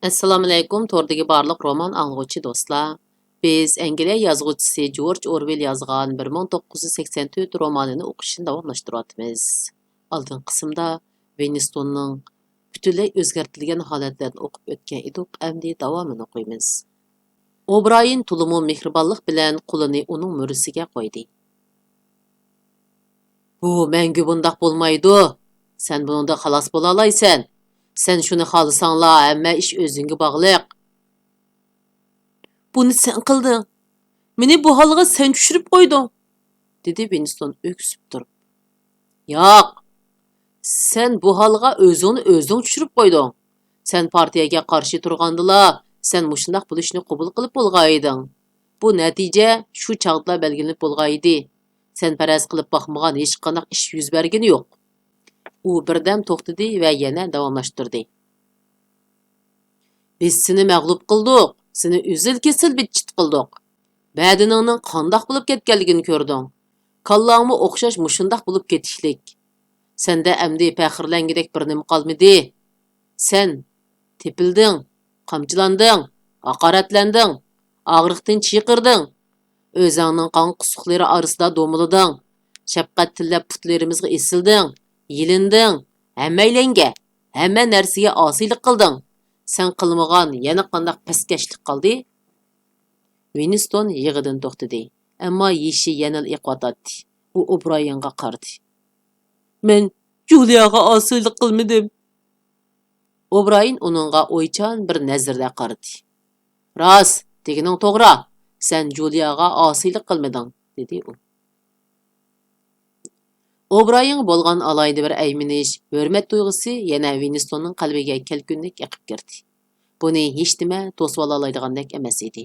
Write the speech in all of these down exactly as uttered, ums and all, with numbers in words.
ئەسسالامۇئەلەيكۇم، توردىكى بارلىق رومان ئاڭلىغۇچى دوستلار. بىز ئەنگلىيە يازغۇچىسى جورج ئورۋېل يازغان بىر مىڭ توققۇز يۈز سەكسەن تۆت رومانىنى ئوقۇشنى داۋاملاشتۇرۇۋاتىمىز. ئالدىنقى قىسىمدا ۋىنستوننىڭ پۈتۈنلەي ئۆزگەرتىلگەن ھالەتلىرىنى ئوقۇپ ئۆتكەن ئىدۇق، ئەمدى داۋامىنى ئوقۇيمىز. ئوبرايېن تولىمۇ مېھرىبانلىق بىلەن قولىنى ئۇنىڭ مۈرىسىگە قويدى. بۇ مەڭگۈ بۇنداق بولمايدۇ. سەن بۇنىڭدىن خالاس بولالايسەن. سەن شۇنى خالىساڭلا، ھەممە ئىش ئۆزۈڭگە باغلىق. بۇنى سەن قىلدىڭ. مېنى بۇ ھالغا سەن چۈشۈرۈپ قويدۇڭ، دېدى ۋىنستون ئۆكسۈپ تۇرۇپ. ياق، سەن بۇ ھالغا ئۆزۈڭنى ئۆزۈڭ چۈشۈرۈپ قويدۇڭ. سەن پارتىيەگە قارشى تۇرغاندىلا، سەن مۇشۇنداق بولۇشنى قوبۇل قىلىپ بولغان ئىدىڭ. بۇ نەتىجە شۇ چاغدىلا بەلگىلىنىپ بولغان ئىدى. سەن پەرەز قىلىپ باقمىغان ھېچقانداق ئىش يۈز بەرگىنى يوق. ئۇ بىردەم توختىدى ۋە يەنە داۋاملاشتۇردى. بىز سېنى مەغلۇپ قىلدۇق، سېنى ئۈزۈل-كېسىل بىت-چىت قىلدۇق. بەدىنىڭنىڭ قانداق بولۇپ كەتكەنلىكىنى كۆردۈڭ. كاللاڭمۇ ئوخشاش مۇشۇنداق بولۇپ كېتىشلىك. سەندە ئەمدى پەخىرلەنگۈدەك بىر نېمە قالمىدى. سەن تېپىلدىڭ، قامچىلاندىڭ، ھاقارەتلەندىڭ، ئاغرىقتىن چىقىردىڭ. ئۆزۈڭنىڭ قان قۇسۇقلىرى ئارىسىدا دومىلىدىڭ. شەپقەت تىلەپ پۇتلىرىمىزغا ئېسىلدىڭ، يېلىندىڭ. ھەممەيلەنگە، ھەممە نەرسىگە ئاسىيلىق قىلدىڭ. سەن قىلمىغان يەنە قانداق پەسكەشلىك قالدى؟ ۋىنستون يىغىدىن توختىدى، ئەمما يېشى يەنىلا ئېقىۋاتاتتى. ئۇ ئوبرايېنغا قارىدى. مەن جۇلىياغا ئاسىيلىق قىلمىدىم. ئوبرايېن ئۇنىڭغا ئويچان بىر نەزىردە قارىدى. راست، دېگىنىڭ توغرا. سەن جۇلىياغا ئاسىيلىق قىلمىدىڭ، دېدى ئۇ. ئوبرايېنغا بولغان ئالاھىدە بىر ئەيمىنىش، ھۆرمەت تۇيغۇسى يەنە ۋىنستوننىڭ قەلبىگە كەلكۈندەك ئېقىپ كىردى. بۇنى ھېچنېمە توسۇۋالالايدىغاندەك ئەمەس ئىدى.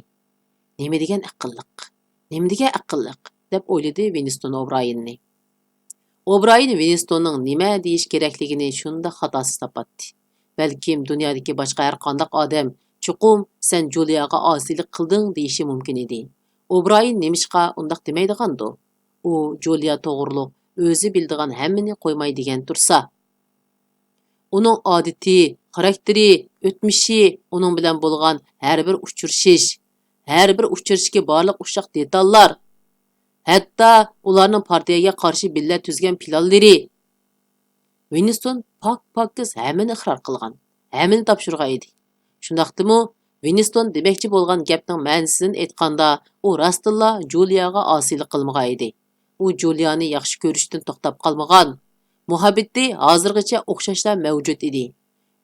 نېمە دېگەن ئەقىللىق، نېمە دېگەن ئەقىللىق، دەپ ئويلىدى ۋىنستون ئوبرايېننى. ئوبرايېن ۋىنستوننىڭ نېمە دېيىش كېرەكلىكىنى شۇنداق خاتاسىز تاپاتتى. بەلكىم دۇنيادىكى باشقا ھەرقانداق ئادەم چوقۇم سەن جۇلىياغا ئاسىيلىق قىلدىڭ دېيىشى مۇمكىن ئىدى. ئوبرايېن نېمىشقا ئۇنداق دېمەيدىغاندۇ؟ ئۇ جۇلىيا توغرۇلۇق ئۆزى بىلىدىغان ھەممىنى قويماي دېگەن تۇرسا. ئۇنىڭ ئادىتى، خاراكتېرى، ئۆتمۈشى، ئۇنىڭ بىلەن بولغان ھەر بىر ئۇچرىشىش، ھەر بىر ئۇچرىشىشتىكى بارلىق ئۇششاق دېتاللار، ھەتتا ئۇلارنىڭ پارتىيەگە قارشى بىللە تۈزگەن پىلانلىرى. ۋىنستون پاك-پاكىز ھەممىنى ئىقرار قىلغان، ھەممىنى تاپشۇرغان ئىدى. شۇنداقتىمۇ، ۋىنستون دېمەكچى بولغان گەپنىڭ مەنىسىدىن ئېيتقاندا، ئۇ راستتىنلا جۇلىياغا ئاسىيلىق قىلمىغان ئىدى. ئۇ جۇلىيانى ياخشى كۆرۈشتىن توختاپ قالمىغان. مۇھەببىتى ھازىرغىچە ئوخشاشلا مەۋجۇت ئىدى.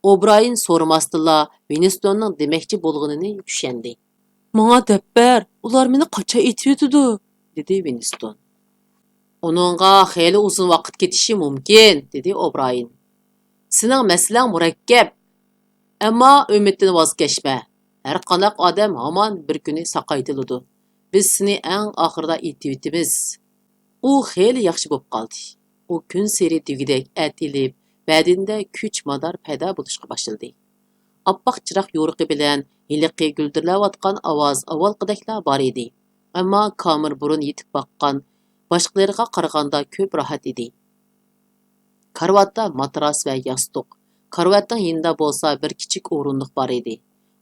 ئوبرايېن سورىماستىنلا ۋىنستوننىڭ دېمەكچى بولغىنىنى چۈشەندى. ماڭا دەپ بەر، ئۇلار مېنى قاچان ئېتىۋېتىدۇ؟ دېدى ۋىنستون. ئۇنىڭغا خېلى ئۇزۇن ۋاقىت كېتىشى مۇمكىن، دېدى ئوبرايېن. سېنىڭ مەسىلەڭ مۇرەككەپ، ئەمما ئۈمىدتىن ۋاز كەچمە. ھەرقانداق ئادەم ھامان بىر كۈنى ساقايتىلىدۇ. بىز سېنى ئەڭ ئاخىرىدا ئېتىۋېتىمىز. ئۇ خېلى ياخشى بولۇپ قالدى. ئۇ كۈنسېرى دېگۈدەك ئەت ئېلىپ، بەدىنىدە كۈچ-مادار پەيدا بولۇشقا باشلىدى. ئاپئاق چىراغ يورۇقى بىلەن ھېلىقى گۈلدۈرلەۋاتقان ئاۋاز ئاۋۋالقىدەكلا بار ئىدى. ئەمما كامېر بۇرۇن يېتىپ باققان باشقىلىرىغا قارىغاندا كۆپ راھەت ئىدى. كارىۋاتتا ماتراس ۋە ياستۇق، كارىۋاتنىڭ يېنىدا بولسا بىر كىچىك ئورۇندۇق بار ئىدى.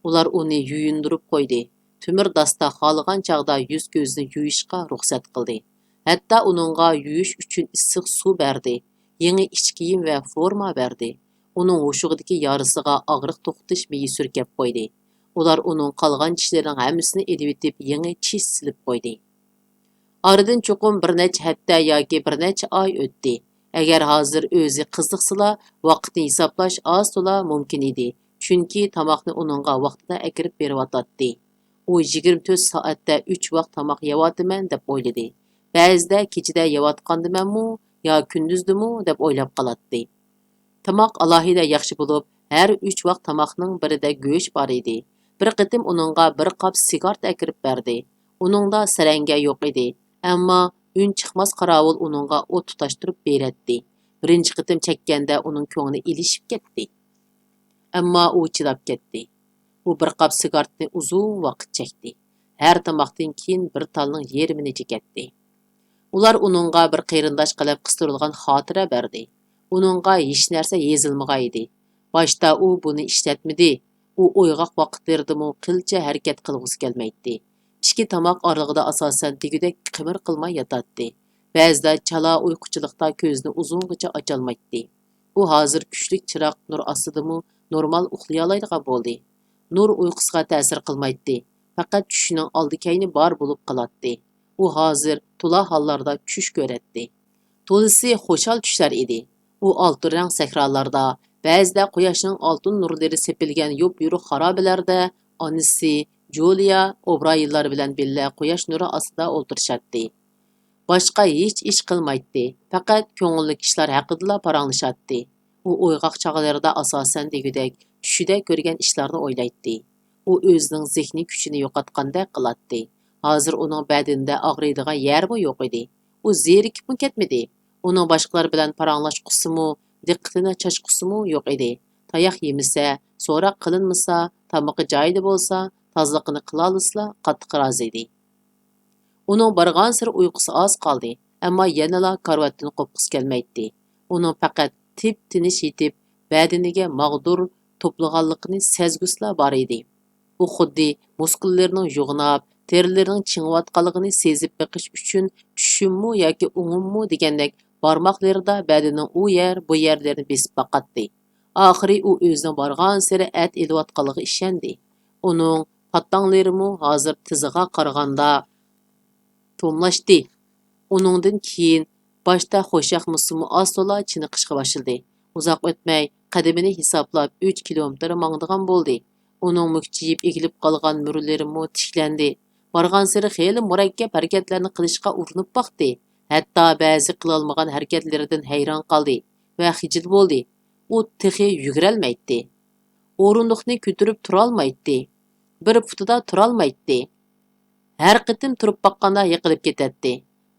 ئۇلار ئۇنى يۇيۇندۇرۇپ قويدى. تۆمۈر داستا خالىغان چاغدا يۈز-كۆزىنى يۇيۇشقا رۇخسەت قىلدى. ھەتتا ئۇنىڭغا يۇيۇش ئۈچۈن ئىسسىق سۇ بەردى. يېڭى ئىچ كىيىم ۋە فورما بەردى. ئۇنىڭ ھوشۇقىدىكى يارىسىغا ئاغرىق توختىتىش مېيى سۈركەپ قويدى. ئۇلار ئۇنىڭ قالغان چىشلىرىنىڭ ھەممىسىنى ئېلىۋېتىپ، يېڭى چىش سېلىپ قويدى. ئارىدىن چوقۇم بىر نەچچە ھەپتە ياكى بىر نەچچە ئاي ئۆتتى. ئەگەر ھازىر ئۆزى قىزىقسىلا، ۋاقىتنى ھېسابلاش ئاز-تولا مۇمكىن ئىدى، چۈنكى تاماقنى ئۇنىڭغا ۋاقتىدا ئەكىرىپ بېرىۋاتاتتى. ئۇ يىگىرمە تۆت سائەتتە ئۈچ ۋاق تاماق يەۋاتىمەن دەپ ئويلىدى. بەزىدە كېچىدە يەۋاتقاندىمەنمۇ يا كۈندۈزدىمۇ دەپ ئويلاپ قالاتتى. تاماق ئالاھىدە ياخشى بولۇپ، ھەر ئۈچ ۋاق تاماقنىڭ بىرىدە گۆش بار ئىدى. بىر قېتىم ئۇنىڭغا بىر قاپ سىگارتا ئەكىرىپ بەردى. ئۇنىڭدا سەرەڭگە يوق ئىدى، ئەمما ئۈنچىقماس قاراۋۇل ئۇنىڭغا ئوت تۇتاشتۇرۇپ بېرەتتى. بىرىنچى قېتىم چەككەندە ئۇنىڭ كۆڭلى ئېلىشىپ كەتتى. ئەمما ئۇ چىداپ كەتتى. ئۇ بىر قاپ سىگارتىنى ئۇزۇن ۋاقىت چەكتى. ھەر تاماقتىن كېيىن بىر تالنىڭ يېرىمىنى چېكەتتى. ئۇلار ئۇنىڭغا بىر قېرىنداش قىلىپ قىستۇرۇلغان خاتىرە بەردى. ئۇنىڭغا ھېچنەرسە يېزىلمىغان ئىدى. باشتا ئۇ بۇنى ئىشلەتمىدى. ئۇ ئويغاق ۋاقىتلىرىدىمۇ قىلچە ھەرىكەت قىلغۇسى كەلمەيتتى. ئىككى تاماق ئارىلىقىدا ئاساسەن دېگۈدەك قىمىر قىلماي ياتاتتى. بەزىدە چالا ئۇيقۇچىلىقتا كۆزىنى ئۇزۇنغىچە ئاچالمايتتى. ئۇ ھازىر كۈچلۈك چىراغ نۇر ئاستىدىمۇ نورمال ئۇخلىيالايدىغان بولدى. نۇر ئۇيقۇسىغا تەسىر قىلمايتتى. پەقەت چۈشىنىڭ ئالدى-كەينى بار بولۇپ قالاتتى. ئۇ ھازىر تولا ھاللاردا چۈش كۆرەتتى. تولىسى خۇشال چۈشلەر ئىدى. ئۇ ئالتۇن رەڭ سەھرالاردا، بەزىدە قۇياشنىڭ ئالتۇن نۇرلىرى سېپىلگەن يوپيورۇق خارابىلەردە ئانىسى، جۇلىيا ئوبرايېنلار بىلەن بىللە قۇياش نۇرى ئاستىدا ئولتۇرۇشاتتى. باشقا ھېچ ئىش قىلمايتتى، پەقەت كۆڭۈللۈك ئىشلار ھەققىدىلا پاراڭلىشاتتى. ئۇ ئويغاق چاغلىرىدا ئاساسەن دېگۈدەك چۈشىدە كۆرگەن ئىشلارنى ئويلايتتى. ئۇ ئۆزىنىڭ زېھنىي كۈچىنى يوقاتقاندەك قىلاتتى. ھازىر ئۇنىڭ بەدىنىدە ئاغرىيدىغان يەرمۇ يوق ئىدى. ئۇ زېرىكىپمۇ كەتمىدى. ئۇنىڭ باشقىلار بىلەن پاراڭلاشقۇسىمۇ، دىققىتىنى چاچقۇسىمۇ يوق ئىدى. تاياق يېمىسە، سوراق قىلىنمىسا، تامىقى جايىدا بولسا، تازىلىقىنى قىلالىسىلا قاتتىق رازى ئىدى. ئۇنىڭ بارغانسېرى ئۇيقۇسى ئاز قالدى، ئەمما يەنىلا كارىۋاتتىن قوپقۇسى كەلمەيتتى. ئۇنىڭ پەقەت تىپ-تىنچ يېتىپ، بەدىنىگە ماغدۇر توپلىغانلىقىنى سەزگۈسىلا بار ئىدى. ئۇ خۇددى مۇسكۇللىرىنىڭ يوغىناپ، تېرىلىرىنىڭ چىڭىۋاتقانلىقىنى سېزىپ بېقىش ئۈچۈن چۈشۈممۇ ياكى ئوڭۇممۇ دېگەندەك بارماقلىرىدا بەدىنىنىڭ ئۇ يەر، بۇ يەرلىرىنى بېسىپ باقاتتى. ئاخىرى ئۇ ئۆزىنىڭ بارغانسېرى ئەت ئېلىۋاتقانلىقىغا ئىشەندى. ئۇنىڭ پاتاڭلىرىمۇ ھازىر تىزىغا قارىغاندا توملاشتى. ئۇنىڭدىن كېيىن باشتا خۇشياقمىسىمۇ ئاز-تولا چېنىقىشقا باشلىدى. ئۇزاق ئۆتمەي، قەدىمىنى ھېسابلاپ ئۈچ كىلومېتىر ماڭىدىغان بولدى. ئۇنىڭ مۈكچىيىپ ئېگىلىپ قالغان مۈرىلىرىمۇ تىكلەندى. بارغانسېرى خېلى مۇرەككەپ ھەرىكەتلەرنى قىلىشقا ئۇرۇنۇپ باقتى. ھەتتا بەزى قىلالمىغان ھەرىكەتلىرىدىن ھەيران قالدى ۋە خىجىل بولدى. ئۇ تېخى يۈگۈرەلمەيتتى. ئورۇندۇقنى كۆتۈرۈپ تۇرالمايتتى. بىر پۇتىدا تۇرالمايتتى. ھەر قېتىم تۇرۇپ باققاندا يىقىلىپ كېتەتتى.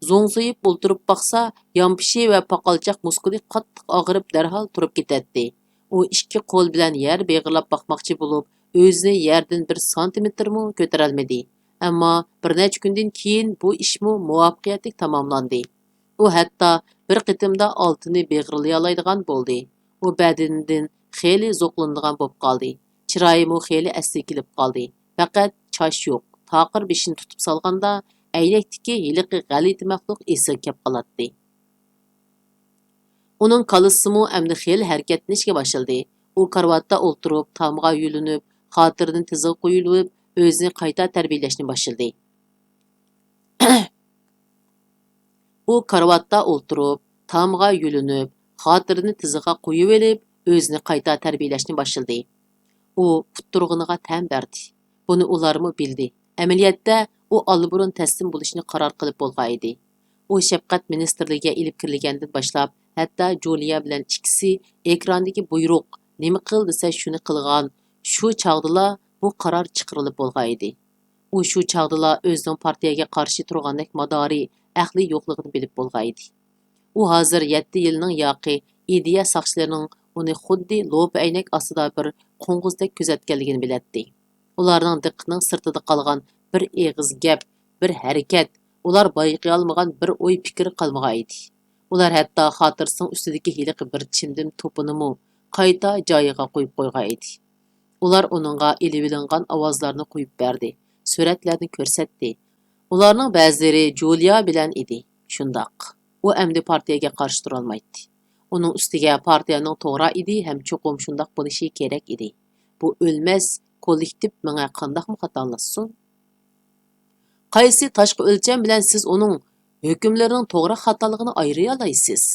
زوڭزىيىپ ئولتۇرۇپ باقسا، يانپېشى ۋە پاقالچاق مۇسكۇلى قاتتىق ئاغرىپ، دەرھال تۇرۇپ كېتەتتى. ئۇ ئىككى قول بىلەن يەر بېغىرلاپ باقماقچى بولۇپ، ئۆزىنى يەردىن بىر سانتىمېتىرمۇ كۆتۈرەلمىدى. ئەمما بىر نەچچە كۈندىن كېيىن بۇ ئىشمۇ مۇۋەپپەقىيەتلىك تاماملاندى. ئۇ ھەتتا بىر قېتىمدا ئالتىنى بېغىرلىيالايدىغان بولدى. ئۇ بەدىنىدىن خېلى زوقلىنىدىغان بولۇپ قالدى. چىرايىمۇ خېلى ئەسلىگە كېلىپ قالدى. پەقەت چاچ يوق. تاقىر بېشىنى تۇتۇپ سالغاندا، ئەينەكتىكى ھېلىقى غەلىتە مەخلۇق ئېسىگە كەپ قالاتتى. ئۇنىڭ كاللىسىمۇ ئەمدى خېلى ھەرىكەتلىنىشكە باشلىدى. ئۇ كارىۋاتتا ئولتۇرۇپ، تامغا يۆلىنىپ، خاتىرىنى تىزىغا قويۇۋېلىپ، ئۆزىنى قايتا تەربىيەلەشنى باشلىدى. ئۇ كارىۋاتتا ئولتۇرۇپ، تامغا يۆلىنىپ، خاتىرىنى تىزىغا قويۇۋېلىپ، ئۆزىنى قايتا تەربىيەلەشنى باشلىدى. ئۇ ئۇتتۇرغىنىغا تەن بەردى. بۇنى ئۇلارمۇ بىلدى. ئەمەلىيەتتە، ئۇ ئاللىبۇرۇن تەسلىم بولۇشنى قارار قىلىپ بولغان ئىدى. ئۇ شەپقەت مىنىستىرلىكىگە ئېلىپ كىرىلگەندىن باشلاپ، ھەتتا جۇلىيا بىلەن ئىككىسى ئېكراندىكى بۇيرۇق، نېمە قىل دېسە شۇنى قىلغان، شۇ چاغدىلا بۇ قارار چىقىرىلىپ بولغان ئىدى. ئۇ شۇ چاغدىلا ئۆزىنىڭ پارتىيەگە قارشى تۇرغاندەك مادارى، ئەقلى يوقلۇقىنى بىلىپ بولغان ئىدى. ئۇ ھازىر يەتتە يىلنىڭ ياقى ئىدىيە ساقچىلىرىنىڭ ئۇنى خۇددى لوپا ئەينەك ئاستىدا بىر قوڭغۇزدەك كۆزەتكەنلىكىنى بىلەتتى. ئۇلارنىڭ دىققىتىنىڭ سىرتىدا قالغان بىر ئېغىز گەپ، بىر ھەرىكەت، ئۇلار بايقىيالمىغان بىر ئوي پىكىر قالمىغان ئىدى. ئۇلار ھەتتا خاتىرىسىنىڭ ئۈستىدىكى ھېلىقى بىر چىمدىم توپىنىمۇ قايتا جايىغا قويۇپ قويغان ئىدى. ئۇلار ئۇنىڭغا ئېلىۋېلىنغان ئاۋازلارنى قويۇپ بەردى، سۈرەتلەرنى كۆرسەتتى. ئۇلارنىڭ بەزىلىرى جۇلىيا بىلەن ئىدى. شۇنداق. ئۇ ئەمدى پارتىيەگە قارشى تۇرالمايتتى. ئۇنىڭ ئۈستىگە پارتىيەنىڭ توغرا ئىدى ھەم چوقۇم شۇنداق بولۇشى كېرەك ئىدى. بۇ ئۆلمەس كوللېكتىپ ماڭا قانداقمۇ خاتالاشسۇن؟ قايسى تاشقى ئۆلچەم بىلەن سىز ئۇنىڭ ھۆكۈملىرىنىڭ توغرا خاتالىقىنى ئايرىيالايسىز؟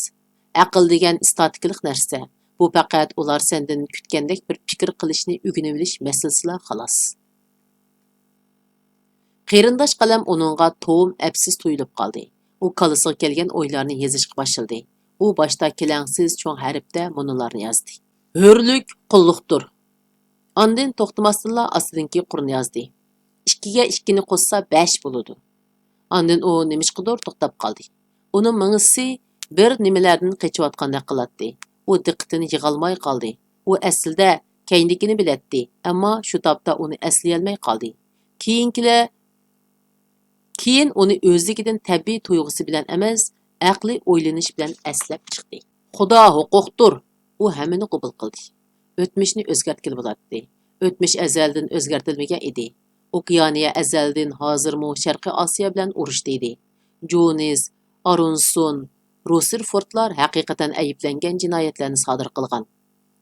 ئەقىل دېگەن ئىستاتىكىلىق نەرسە. بۇ پەقەت ئۇلار سەندىن كۈتكەندەك بىر پىكىر قىلىشنى ئۆگىنىۋېلىش مەسىلىسىلا، خالاس. قېرىنداش قەلەم ئۇنىڭغا توم ئەپسىز تۇيۇلۇپ قالدى. ئۇ كاللىسىغا كەلگەن ئويلارنى يېزىشقا باشلىدى. ئۇ باشتا كېلەڭسىز چوڭ ھەرپتە مۇنۇلارنى يازدى: «ھۆرلۈك قۇللۇقتۇر.» ئاندىن توختىماستىنلا ئاستىدىكى قۇرنى يازدى. «ئىككىگە ئىككىنى قوشسا بەش بولىدۇ.» ئاندىن ئۇ نېمىشقىدۇر توختاپ قالدى. ئۇنىڭ مېڭىسى بىر نېمىلەردىن قېچىۋاتقاندەك قىلاتتى. ئۇ دىققىتىنى يىغالماي قالدى. ئۇ ئەسلىدە كەينىدىكىنى بىلەتتى، ئەمما شۇ تاپتا ئۇنى ئەسلىيەلمەي قالدى. كېيىنكىلەر، كېيىن ئۇنى ئۆزلۈكىدىن تەبىئىي تۇيغۇسى بىلەن ئەمەس، ئەقلىي ئويلىنىش بىلەن ئەسلەپ چىقتى. خۇدا ھوقۇقتۇر، ئۇ ھەممىنى قوبۇل قىلدى. ئۆتمۈشنى ئۆزگەرتكىلى بولاتتى. ئۆتمۈش ئەزەلدىن ئۆزگەرتىلمىگەن ئىدى. ئوكېئانىيە ئەزەلدىن ھازىرمۇ شەرقىي ئاسىيا بىلەن ئۇرۇشتا ئىدى. جونس، ئارونسون، رۇسېرفوردلار ھەقىقەتەن ئەيىبلەنگەن جىنايەتلەرنى سادىر قىلغان.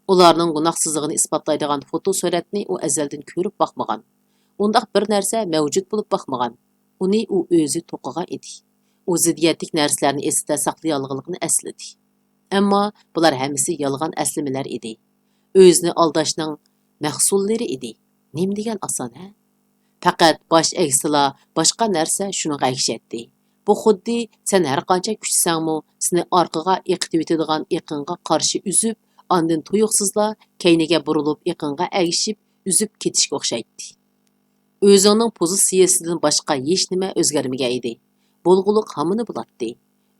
ئۇلارنىڭ گۇناھسىزلىقىنى ئىسپاتلايدىغان فوتو سۈرەتنى ئۇ ئەزەلدىن كۆرۈپ باقمىغان. ئۇنداق بىر نەرسە مەۋجۇت بولۇپ باقمىغان. ئۇنى ئۇ ئۆزى توقۇغان ئىدى. ئۇ زىددىيەتلىك نەرسىلەرنى ئېسىدە ساقلىيالىغانلىقىنى ئەسلىدى. ئەمما بۇلار ھەممىسى يالغان ئەسلىمىلەر ئىدى. ئۆزىنى ئالداشنىڭ مەھسۇللىرى ئىدى. نېمە دېگەن ئاسان، ھە؟ پەقەت باش ئەگسىلا، باشقا نەرسە شۇنىڭغا ئەگىشەتتى. بۇ خۇددى سەن ھەرقانچە كۈچىسەڭمۇ، سېنى ئارقىغا ئېقىتىۋېتىدىغان ئېقىنغا قارشى ئۈزۈپ، ئاندىن تۇيۇقسىزلا كەينىگە بۇرۇلۇپ، ئېقىنغا ئەگىشىپ، ئۈزۈپ كېتىشكە ئوخشايتتى. ئۆزۈڭنىڭ پوزىتسىيەسىدىن باشقا ھېچنېمە ئۆزگەرمىگەن ئىدى. بولغۇلۇق ھامىنى بولاتتى.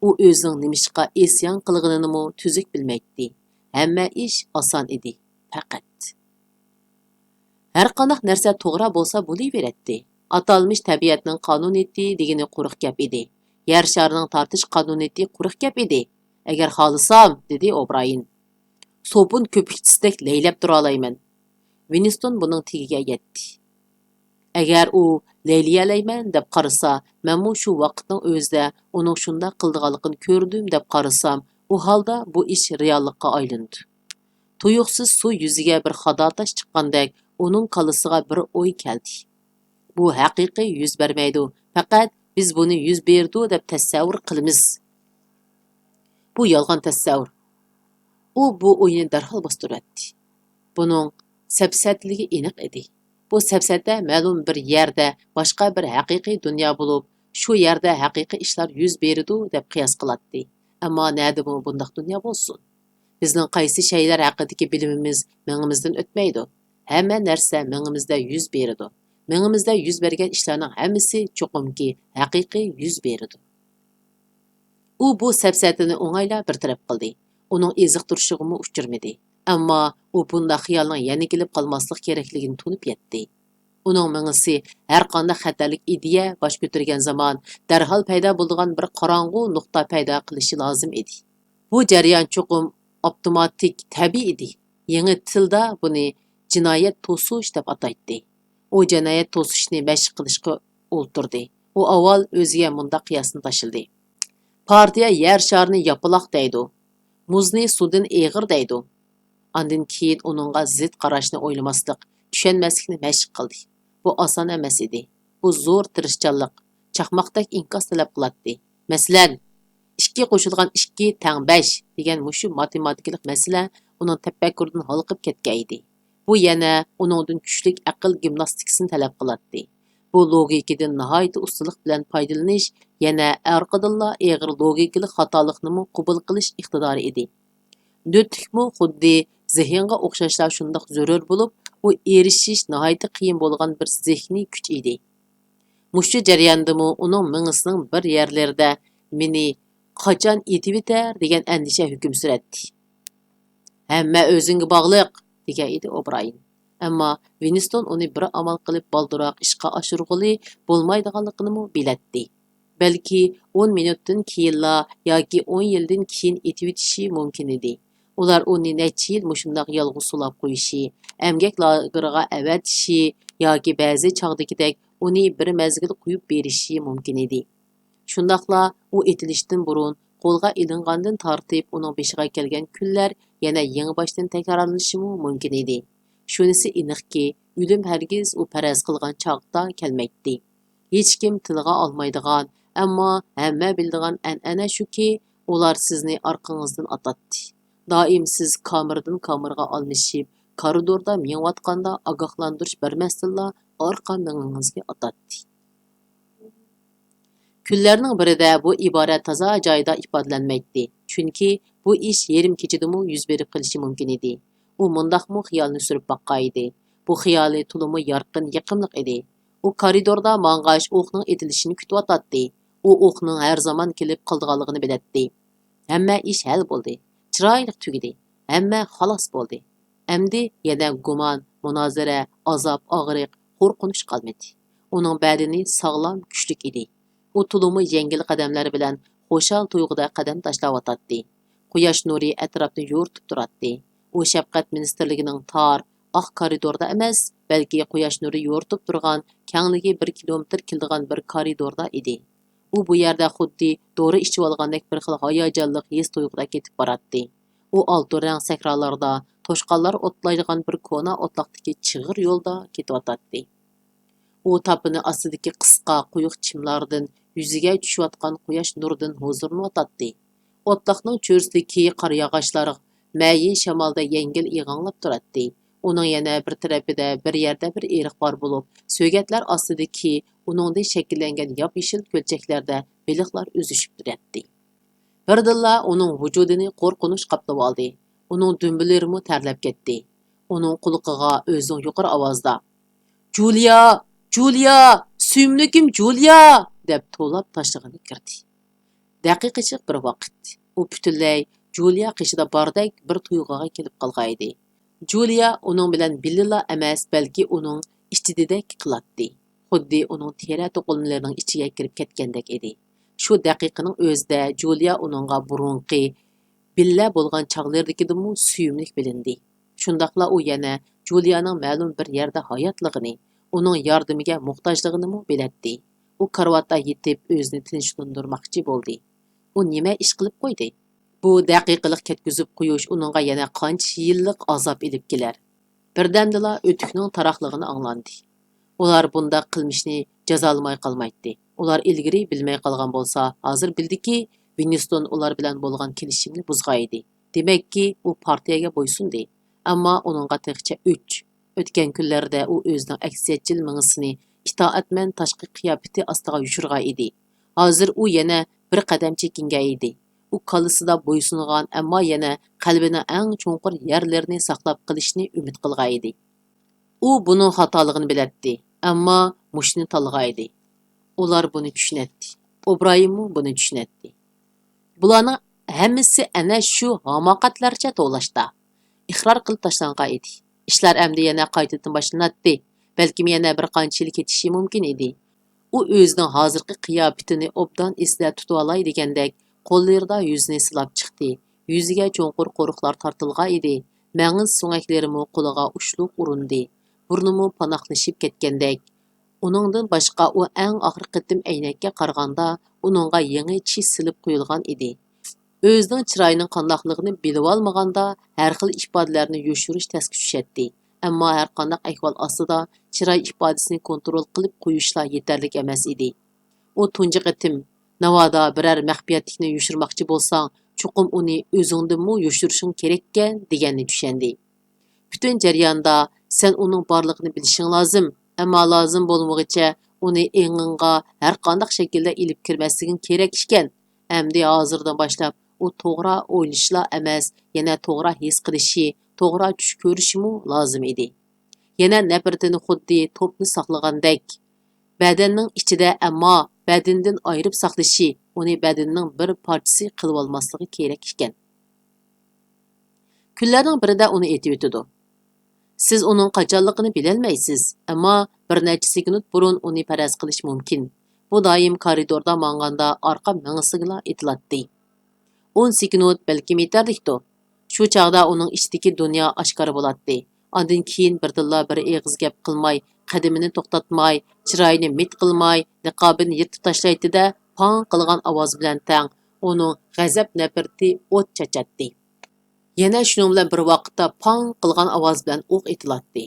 ئۇ ئۆزىنىڭ نېمىشقا ئىسيان قىلغىنىنىمۇ تۈزۈك بىلمەيتتى. ھەممە ئىش ئاسان ئىدى، پەقەت. ھەرقانداق نەرسە توغرا بولسا بولۇۋېرەتتى. ئاتالمىش تەبىئەتنىڭ قانۇنىيىتى دېگىنى قۇرۇق گەپ ئىدى. يەر شارىنىڭ تارتىش قانۇنىيىتى قۇرۇق گەپ ئىدى. ئەگەر خالىسام، دېدى ئوبرايېن. سوپۇن كۆپۈكچىسىدەك لەيلەپ تۇرالايمەن. ۋىنستون بۇنىڭ تېگىگە يەتتى. ئەگەر ئۇ لەيلىيەلەيمەن دەپ قارىسا، مەنمۇ شۇ ۋاقىتنىڭ ئۆزىدە ئۇنىڭ شۇنداق قىلىدىغانلىقىنى كۆردۈم دەپ قارىسام، ئۇ ھالدا بۇ ئىش رېئاللىققا ئايلىنىدۇ. تۇيۇقسىز سۇ يۈزىگە بىر خادا تاش چىققاندەك ئۇنىڭ كاللىسىغا بىر ئوي كەلدى. بۇ ھەقىقىي يۈز بەرمەيدۇ، پەقەت بىز بۇنى يۈز بېرىدۇ دەپ تەسەۋۋۇر قىلىمىز. بۇ يالغان تەسەۋۋۇر. ئۇ بۇ ئوينى دەرھال باستۇرۇۋەتتى. بۇنىڭ سەپسەتىلىكى ئېنىق ئىدى. بۇ سەپسەتە مەلۇم بىر يەردە باشقا بىر ھەقىقىي دۇنيا بولۇپ، شۇ يەردە ھەقىقىي ئىشلار يۈز بېرىدۇ دەپ قىياس قىلاتتى. ئەمما نەدىمۇ بۇنداق دۇنيا بولسۇن؟ بىزنىڭ قايسى شەيلەر ھەققىدىكى بىلىمىمىز مېڭىمىزدىن ئۆتمەيدۇ. ھەممە نەرسە مېڭىمىزدە يۈز بېرىدۇ. مېڭىمىزدە يۈز بەرگەن ئىشلارنىڭ ھەممىسى چوقۇمكى ھەقىقىي يۈز بېرىدۇ. ئۇ بۇ سەپسەتىنى ئوڭايلا بىر تەرەپ قىلدى. ئۇنىڭ ئېزىقتۇرۇشىغىمۇ ئۇچرىمىدى. ئەمما ئۇ بۇنداق خىيالنىڭ يەنە كېلىپ قالماسلىق كېرەكلىكىنى تونۇپ يەتتى. ئۇنىڭ مېڭىسى ھەرقانداق خەتەرلىك ئىدىيە باش كۆتۈرگەن زامان دەرھال پەيدا بولىدىغان بىر قاراڭغۇ نۇقتا پەيدا قىلىشى لازىم ئىدى. بۇ جەريان چوقۇم ئاپتوماتىك، تەبىئىي ئىدى. يېڭى تىلدا بۇنى جىنايەت توسۇش دەپ ئاتايتتى. ئۇ جىنايەت توسۇشنى مەشىق قىلىشقا ئولتۇردى. ئۇ ئاۋۋال ئۆزىگە مۇنداق قىياسنى تاشلىدى. پارتىيە يەر شارىنى ياپىلاق دەيدۇ. مۇزنى سۇدىن ئېغىر دەيدۇ. ئاندىن كېيىن ئۇنىڭغا زىت قاراشنى ئويلىماسلىق، چۈشەنمەسلىكنى مەشىق قىلدى. بۇ ئاسان ئەمەس ئىدى. بۇ زور تىرىشچانلىق، چاقماقتەك ئىنكاس تەلەپ قىلاتتى. مەسىلەن، ئىككى قوشۇلغان ئىككى تەڭ بەش دېگەن مۇشۇ ماتېماتىكىلىق مەسىلە ئۇنىڭ تەپەككۇرىدىن ھالقىپ كەتكەن ئىدى. بۇ يەنە ئۇنىڭدىن كۈچلۈك ئەقىل گىمناستىكىسىنى تەلەپ قىلاتتى. بۇ لوگىكىدىن ناھايىتى ئۇستىلىق بىلەن پايدىلىنىش، يەنە ئارقىدىنلا ئېغىر لوگىكىلىق خاتالىقنىمۇ قوبۇل قىلىش ئىقتىدارى ئىدى. نۆتلۈكمۇ خۇددى زېھىنغا ئوخشاشلا شۇنداق زۆرۈر بولۇپ، ئۇ ئېرىشىش ناھايىتى قىيىن بولغان بىر زېھنىي كۈچ ئىدى. مۇشۇ جەرياندىمۇ ئۇنىڭ مېڭىسىنىڭ بىر يەرلىرىدە مېنى قاچان ئېتىۋېتەر دېگەن ئەندىشە ھۆكۈم سۈرەتتى. «ھەممە ئۆزۈڭگە باغلىق» دېگەن ئىدى ئوبرايېن. ئەمما ۋىنستون ئۇنى بىر ئامال قىلىپ بالدۇرراق ئىشقا ئاشۇرغىلى بولمايدىغانلىقىنىمۇ بىلەتتى. بەلكى ئون مىنۇتتىن كېيىنلا ياكى ئون يىلدىن كېيىن ئېتىۋېتىشى مۇمكىن ئىدى. ئۇلار ئۇنى نەچچە يىل مۇشۇنداق يالغۇز سولاپ قويۇشى، ئەمگەك لاگېرىغا ئەۋەتىشى ياكى بەزى چاغدىكىدەك ئۇنى بىر مەزگىل قويۇپ بېرىشى مۇمكىن ئىدى. شۇنداقلا ئۇ ئېتىلىشتىن بۇرۇن، قولغا ئېلىنغاندىن تارتىپ ئۇنىڭ بېشىغا كەلگەن كۈنلەر يەنە يېڭىباشتىن تەكرارلىنىشىمۇ مۇمكىن ئىدى. شۇنىسى ئېنىقكى، ئۆلۈم ھەرگىز ئۇ پەرەز قىلغان چاغدا كەلمەيتتى. ھېچكىم تىلغا ئالمايدىغان، ئەمما ھەممە بىلىدىغان ئەنئەنە شۇكى، ئۇلار سىزنى ئارقىڭىزدىن ئاتاتتى. دائىم سىز كامېردىن كامېرغا ئالمىشىپ، كارىدوردا مېڭىۋاتقاندا ئاگاھلاندۇرۇش بەرمەستىنلا ئارقا مېڭىڭىزگە ئاتاتتى. كۈنلەرنىڭ بىرىدە بۇ ئىبارە تازا جايىدا ئىپادىلەنمەيتتى، چۈنكى بۇ ئىش يېرىم كېچىدىمۇ يۈز بېرىپ قېلىشى مۇمكىن ئىدى. ئۇ مۇنداقمۇ خىيالنى سۈرۈپ باققانىدى، بۇ خىيالى تولىمۇ يارقىن، يېقىملىق ئىدى. ئۇ كارىدوردا ماڭغاچ ئوقنىڭ ئېتىلىشىنى كۈتۈۋاتاتتى. ئۇ ئوقنىڭ ھەر زامان كېلىپ قالىدىغانلىقىنى بىلەتتى. ھەممە ئىش ھەل بولدى، چىرايلىق تۈگىدى. ھەممە خالاس بولدى. ئەمدى يەنە گۇمان، مۇنازىرە، ئازاب، ئاغرىق، قورقۇنچ قالمىدى. ئۇنىڭ بەدىنى ساغلام، كۈچلۈك ئىدى. ئۇ تولىمۇ يەڭگىل قەدەملەر بىلەن خۇشال تۇيغۇدا قەدەم تاشلاۋاتاتتى. قۇياش نۇرى ئەتراپنى يورۇتۇپ تۇراتتى. ئۇ شەپقەت مىنىستىرلىكىنىڭ تار، ئاق كارىدوردا ئەمەس، بەلكى قۇياش نۇرى يورۇتۇپ تۇرغان، كەڭلىكى بىر كىلومېتىر كېلىدىغان بىر كارىدوردا ئىدى. ئۇ بۇ يەردە خۇددى دورا ئىچىۋالغاندەك بىر خىل ھاياجانلىق ھېس-تۇيغۇدا كېتىپ باراتتى. ئۇ ئالتۇن رەڭ سەھرالاردا، توشقانلار ئوتلايدىغان بىر كونا ئوتلاقتىكى چىغىر يولدا كېتىۋاتاتتى. ئۇ تاپىنى ئاستىدىكى قىسقا، قويۇق چىملاردىن، يۈزىگە چۈشۈۋاتقان قۇياش نۇرىدىن ھۇزۇرلىنىۋاتاتتى. ئوتلاقنىڭ چۆرىسىدىكى قارىياغاچلار مەيىن شامالدا يەڭگىل ئىغاڭلاپ تۇراتتى. ئۇنىڭ يەنە بىر تەرىپىدە بىر يەردە بىر ئېرىق بار بولۇپ، سۆگەتلەر ئاستىدىكى ئۇنىڭدىن شەكىللەنگەن ياپيېشىل كۆلچەكلەردە بېلىقلار ئۈزۈشۈپ تۇراتتى. بىردىنلا ئۇنىڭ ۋۇجۇدىنى قورقۇنچ قاپلىۋالدى. ئۇنىڭ دۈمبىلىرىمۇ تەرلەپ كەتتى. ئۇنىڭ قۇلىقىغا ئۆزىنىڭ يۇقىرى ئاۋازدا، «جۇلىيا! جۇلىيا! سۆيۈملۈكۈم جۇلىيا!» دەپ توۋلاپ تاشلىغىنى كىردى. دەقىقىچە بىر ۋاقىت، ئۇ پۈتۈنلەي جۇلىيا قېشىدا باردەك بىر تۇيغۇغا كېلىپ قالغانىدى. جۇلىيا ئۇنىڭ بىلەن بىللىلا ئەمەس، بەلكى ئۇنىڭ ئىچىدىدەك قىلاتتى. خۇددى ئۇنىڭ تېرە توقۇلمىلىرىنىڭ ئىچىگە كىرىپ كەتكەندەك ئىدى. شۇ دەقىقىنىڭ ئۆزىدە جۇلىيا ئۇنىڭغا بۇرۇنقى بىللە بولغان چاغلىرىدىكىدىنمۇ سۆيۈملۈك بىلىندى. شۇنداقلا ئۇ يەنە جۇلىيانىڭ مەلۇم بىر يەردە ھاياتلىقىنى، ئۇنىڭ ياردىمىگە موھتاجلىقىنىمۇ بىلەتتى. ئۇ كارىۋاتتا يېتىپ ئۆزىنى تىنچلاندۇرماقچى بولدى. ئۇ نېمە ئىش قىلىپ قويدى؟ بۇ دەقىقىلىق كەتكۈزۈپ قويۇش ئۇنىڭغا يەنە قانچە يىللىق ئازاب ئېلىپ كېلەر؟ بىردەمدىلا ئۆتۈكنىڭ تاراقلىغىنى ئاڭلاندى. ئۇلار بۇنداق قىلمىشنى جازالىماي قالمايتتى. ئۇلار ئىلگىرى بىلمەي قالغان بولسا، ھازىر بىلدىكى، ۋىنستون ئۇلار بىلەن بولغان كېلىشىمنى بۇزغانىدى. دېمەككى، ئۇ پارتىيەگە بويسۇندى. ئەمما ئۇنىڭغا تېخىچە ئۆچ. ئۆتكەن كۈنلەردە ئۇ ئۆزىنىڭ ئەكسىيەتچىل مېڭىسىنى، ئىتائەتمەن تاشقى قىياپىتى ئاستىغا يوشۇرغان ئىدى. ھازىر ئۇ يەنە بىر قەدەم چېكىنگەن ئىدى. ئۇ كاللىسىدا بويسۇنغان، ئەمما يەنە قەلبىنىڭ ئەڭ چوڭقۇر يەرلىرىنى ساقلاپ قېلىشنى ئۈمىد قىلغان ئىدى. ئۇ بۇنىڭ خاتالىقىنى بىلەتتى، ئەمما مۇشۇنى تاللىغان ئىدى. ئۇلار بۇنى چۈشىنەتتى. ئوبرايېنمۇ بۇنى چۈشىنەتتى. بۇلارنىڭ ھەممىسى ئەنە شۇ ھاماقەتلەرچە توۋلاشتا، ئىقرار قىلىپ تاشلانغان ئىدى. ئىشلار ئەمدى يەنە قايتىدىن باشلىناتتى. بەلكىم يەنە بىر قانچە يىل كېتىشى مۇمكىن ئىدى. ئۇ ئۆزىنىڭ ھازىرقى قىياپىتىنى ئوبدان ئېسىدە تۇتۇۋالاي دېگەندەك، قوللىرىدا يۈزىنى سىلاپ چىقتى. يۈزىگە چوڭقۇر قورۇقلار تارتىلغان ئىدى. مەڭز سۆڭەكلىرىمۇ قولىغا ئۇچلۇق ئۇرۇندى. بۇرنىمۇ پاناقلىشىپ كەتكەندەك. ئۇنىڭدىن باشقا ئۇ ئەڭ ئاخىرقى قېتىم ئەينەككە قارىغاندا، ئۇنىڭغا يېڭى چىش سېلىپ قويۇلغان ئىدى. ئۆزىنىڭ چىرايىنىڭ قانداقلىقىنى بىلىۋالمىغاندا، ھەر خىل ئىپادىلەرنى يوشۇرۇش تەسكە چۈشەتتى. ئەمما ھەرقانداق ئەھۋال ئاستىدا چىراي ئىپادىسىنى كونترول قىلىپ قويۇشلا يېتەرلىك ئەمەس ئىدى. ئۇ تۇنجى قېتىم، «ناۋادا بىرەر مەخپىيەتلىكنى يوشۇرماقچى بولساڭ، چوقۇم ئۇنى ئۆزۈڭدىنمۇ يوشۇرۇشۇڭ كېرەككەن» دېگەننى چۈشەندى. پۈتۈن جەرياندا سەن ئۇنىڭ بارلىقىنى بىلىشىڭ لازىم، ئەمما لازىم بولمىغۇچە ئۇنى ئېڭىڭغا ھەرقانداق شەكىلدە ئېلىپ كىرمەسلىكىڭ كېرەك ئىكەن. ئەمدى ھازىردىن باشلاپ ئۇ توغرا ئويلىشىلا ئەمەس، يەنە توغرا ھېس قىلىشى، توغرا چۈش كۆرۈشىمۇ لازىم ئىدى. يەنە نەپرىتىنى خۇددى توپنى ساقلىغاندەك، بەدەننىڭ ئىچىدە، ئەمما بەدىنىدىن ئايرىپ ساقلىشى، ئۇنى بەدىنىنىڭ بىر پارچىسى قىلىۋالماسلىقى كېرەك ئىكەن. كۈنلەرنىڭ بىرىدە ئۇنى ئېتىۋېتىدۇ. سىز ئۇنىڭ قاچانلىقىنى بىلەلمەيسىز، ئەمما بىر نەچچە سېكۇنت بۇرۇن ئۇنى پەرەز قىلىش مۇمكىن. بۇ دائىم كارىدوردا ماڭغاندا ئارقا مېڭىسىگىلا ئېتىلاتتى. ئون سېكۇنت بەلكىم يېتەرلىكتۇ. شۇ چاغدا ئۇنىڭ ئىچىدىكى دۇنيا ئاشكارا بولاتتى. ئاندىن كېيىن بىردىنلا بىر ئېغىز گەپ قىلماي، قەدىمىنى توختاتماي، چىرايىنى مىت قىلماي، نىقابىنى يىرتىپ تاشلايتتى-دە، پاڭ قىلغان ئاۋاز بىلەن تەڭ ئۇنىڭ غەزەپ نەپرىتى ئوت چاچاتتى. يەنە شۇنىڭ بىلەن بىر ۋاقىتتا پاڭ قىلغان ئاۋاز بىلەن ئوق ئېتىلاتتى.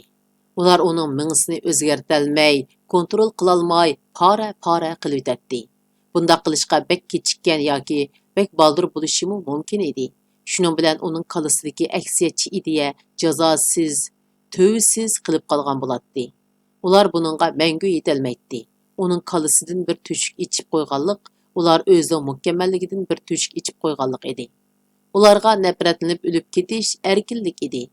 ئۇلار ئۇنىڭ مېڭىسىنى ئۆزگەرتەلمەي، كونترول قىلالماي، پارە-پارە قىلىۋېتەتتى. بۇنداق قىلىشقا بەك كېچىككەن ياكى بەك بالدۇر بولۇشىمۇ مۇمكىن ئىدى. شۇنىڭ بىلەن ئۇنىڭ كاللىسىدىكى ئەكسىيەتچى ئىدىيە جازاسىز، تۈۋىسىز قېلىپ قالغان بولاتتى. ئۇلار بۇنىڭغا مەڭگۈ يېتەلمەيتتى. ئۇنىڭ كاللىسىدىن بىر تۆشۈك ئېچىپ قويغانلىق، ئۇلار ئۆزىنىڭ مۇكەممەللىكىدىن بىر تۆشۈك ئېچىپ قويغانلىق ئىدى. ئۇلارغا نەپرەتلىنىپ ئۆلۈپ كېتىش ئەركىنلىك ئىدى.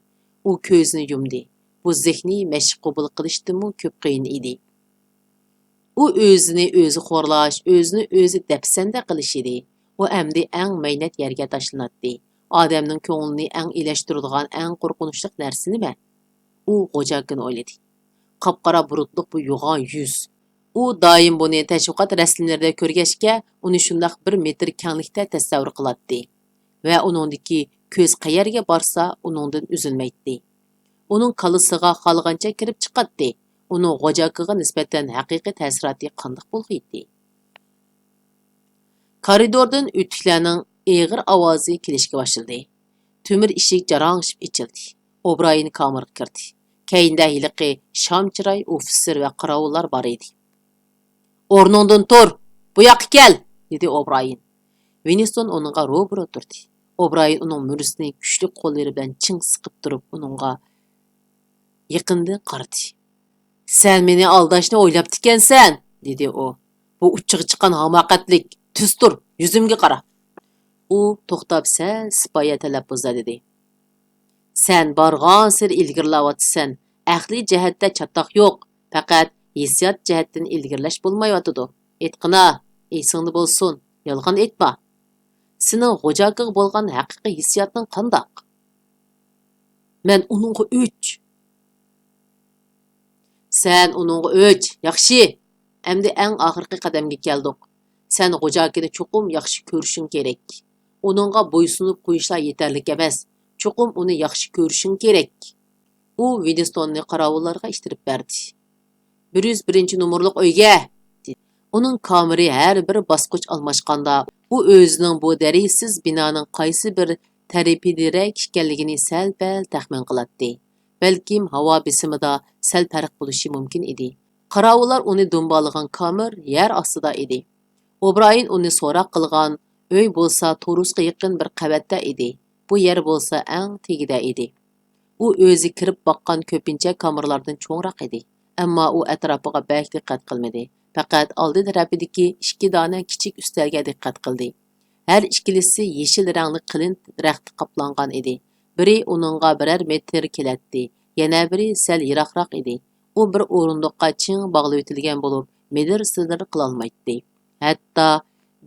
ئۇ كۆزىنى يۇمدى. بۇ زېھنىي مەشىق قوبۇل قىلىشتىنمۇ كۆپ قىيىن ئىدى. ئۇ ئۆزىنى ئۆزى خورلاش، ئۆزىنى ئۆزى دەپسەندە قىلىش ئىدى. ئۇ ئەمدى ئەڭ مەينەت يەرگە تاشلىناتتى. ئادەمنىڭ كۆڭلىنى ئەڭ ئېلەشتۈرىدىغان ئەڭ قورقۇنچلۇق نەرسە نېمە؟ ئۇ غوجاكىنى ئويلىدى. قاپقارا بۇرۇتلۇق بۇ يوغان يۈز. ئۇ دائىم بۇنى تەشۋىقات رەسىملىرىدە كۆرگەچكە، ئۇنى شۇنداق بىر مېتىر كەڭلىكتە تەسەۋۋۇر قىلاتتى. ۋە ئۇنىڭدىكى كۆز قەيەرگە بارسا، ئۇنىڭدىن ئۈزۈلمەيتتى. ئۇنىڭ كاللىسىغا خالىغانچە كىرىپ چىقاتتى. ئۇنىڭ غوجاكىغا نىسبەتەن ھەقىقىي تەسىراتى قانداق بولغىيتتى؟ كارىدوردىن ئۆتۈكلەرنىڭ ئېغىر ئاۋازى كېلىشكە باشلىدى. تۆمۈر ئىشىك جاراڭشىپ ئېچىلدى. ئوبرايېن كامېرغا كىردى. كەينىدە ھېلىقى شام چىراي ئوفىتسېر ۋە قاراۋۇللار بار ئىدى. «ئورنۇڭدىن تۇر! بۇ ياققا كەل!» دېدى ئوبرايېن. ۋىنستون ئۇنىڭغا روبىرو تۇردى. ئوبرايېن ئۇنىڭ مۈرىسىنى كۈچلۈك قوللىرى بىلەن چىڭ سىقىپ تۇرۇپ، ئۇنىڭغا يېقىندىن قارىدى. «سەن مېنى ئالداشنى ئويلاپتىكەنسەن!» دېدى ئۇ. «بۇ ئۇچىغا چىققان ھاماقەتلىك! تۈز تۇر! يۈزۈمگە قارا!» ئۇ توختاپ سەل سىپايە تەلەپپۇزدا دېدى. «سەن بارغانسېرى ئىلگىرىلەۋاتىسەن. ئەقلىي جەھەتتە چاتاق يوق، پەقەت ھېسسىيات جەھەتتىن ئىلگىرىلەش بولمايۋاتىدۇ. ئېيتقىنا، ئېسىڭدە بولسۇن، يالغان ئېيتما. سېنىڭ غوجاكىغا بولغان ھەقىقىي ھېسسىياتىڭ قانداق؟» «مەن ئۇنىڭغا ئۆچ.» «سەن ئۇنىڭغا ئۆچ، ياخشى. ئەمدى ئەڭ ئاخىرقى قەدەمگە كەلدۇق. سەن غوجاكىنى چوقۇم ياخشى كۆرۈشۈڭ كېرەك. ئۇنىڭغا بويسۇنۇپ قويۇشلا يېتەرلىك ئەمەس، چوقۇم ئۇنى ياخشى كۆرۈشۈڭ كېرەك.» ئۇ ۋىنستوننى قاراۋۇللارغا ئىتتىرىپ بەردى. «بىر يۈز بىرىنچى نومۇرلۇق ئۆيگە!» دېدى. ئۇنىڭ كامېرى ھەر بىر باسقۇچ ئالماشقاندا، ئۇ ئۆزىنىڭ بۇ دەرىجىسىز بىنانىڭ قايسى بىر تەرىپىدىرەك ئىكەنلىكىنى سەل-پەل تەخمىن قىلاتتى. بەلكىم ھاۋا بېسىمىدا سەل پەرق بولۇشى مۇمكىن ئىدى. قاراۋۇللار ئۇنى دۇمبالىغان كامېر يەر ئاستىدا ئىدى. ئوبرايېن ئۇنى سوراق قىلغان ئۆي بولسا تورۇسقا يېقىن بىر قەۋەتتە ئىدى. بۇ يەر بولسا ئەڭ تېگىدە ئىدى. ئۇ ئۆزى كىرىپ باققان كۆپىنچە كامېرلاردىن چوڭراق ئىدى. ئەمما ئۇ ئەتراپىغا بەك دىققەت قىلمىدى. پەقەت ئالدى تەرىپىدىكى ئىككى دانە كىچىك ئۈستەلگە دىققەت قىلدى. ھەر ئىككىلىسى يېشىل رەڭلىك قېلىن رەختكە قاپلانغان ئىدى. بىرى ئۇنىڭغا بىرەر مېتىر كېلەتتى، يەنە بىرى سەل يىراقراق ئىدى. ئۇ بىر ئورۇندۇققا چىڭ باغلىۋېتىلگەن بولۇپ، مىدىر-سىدىر قىلالمايتتى. ھەتتا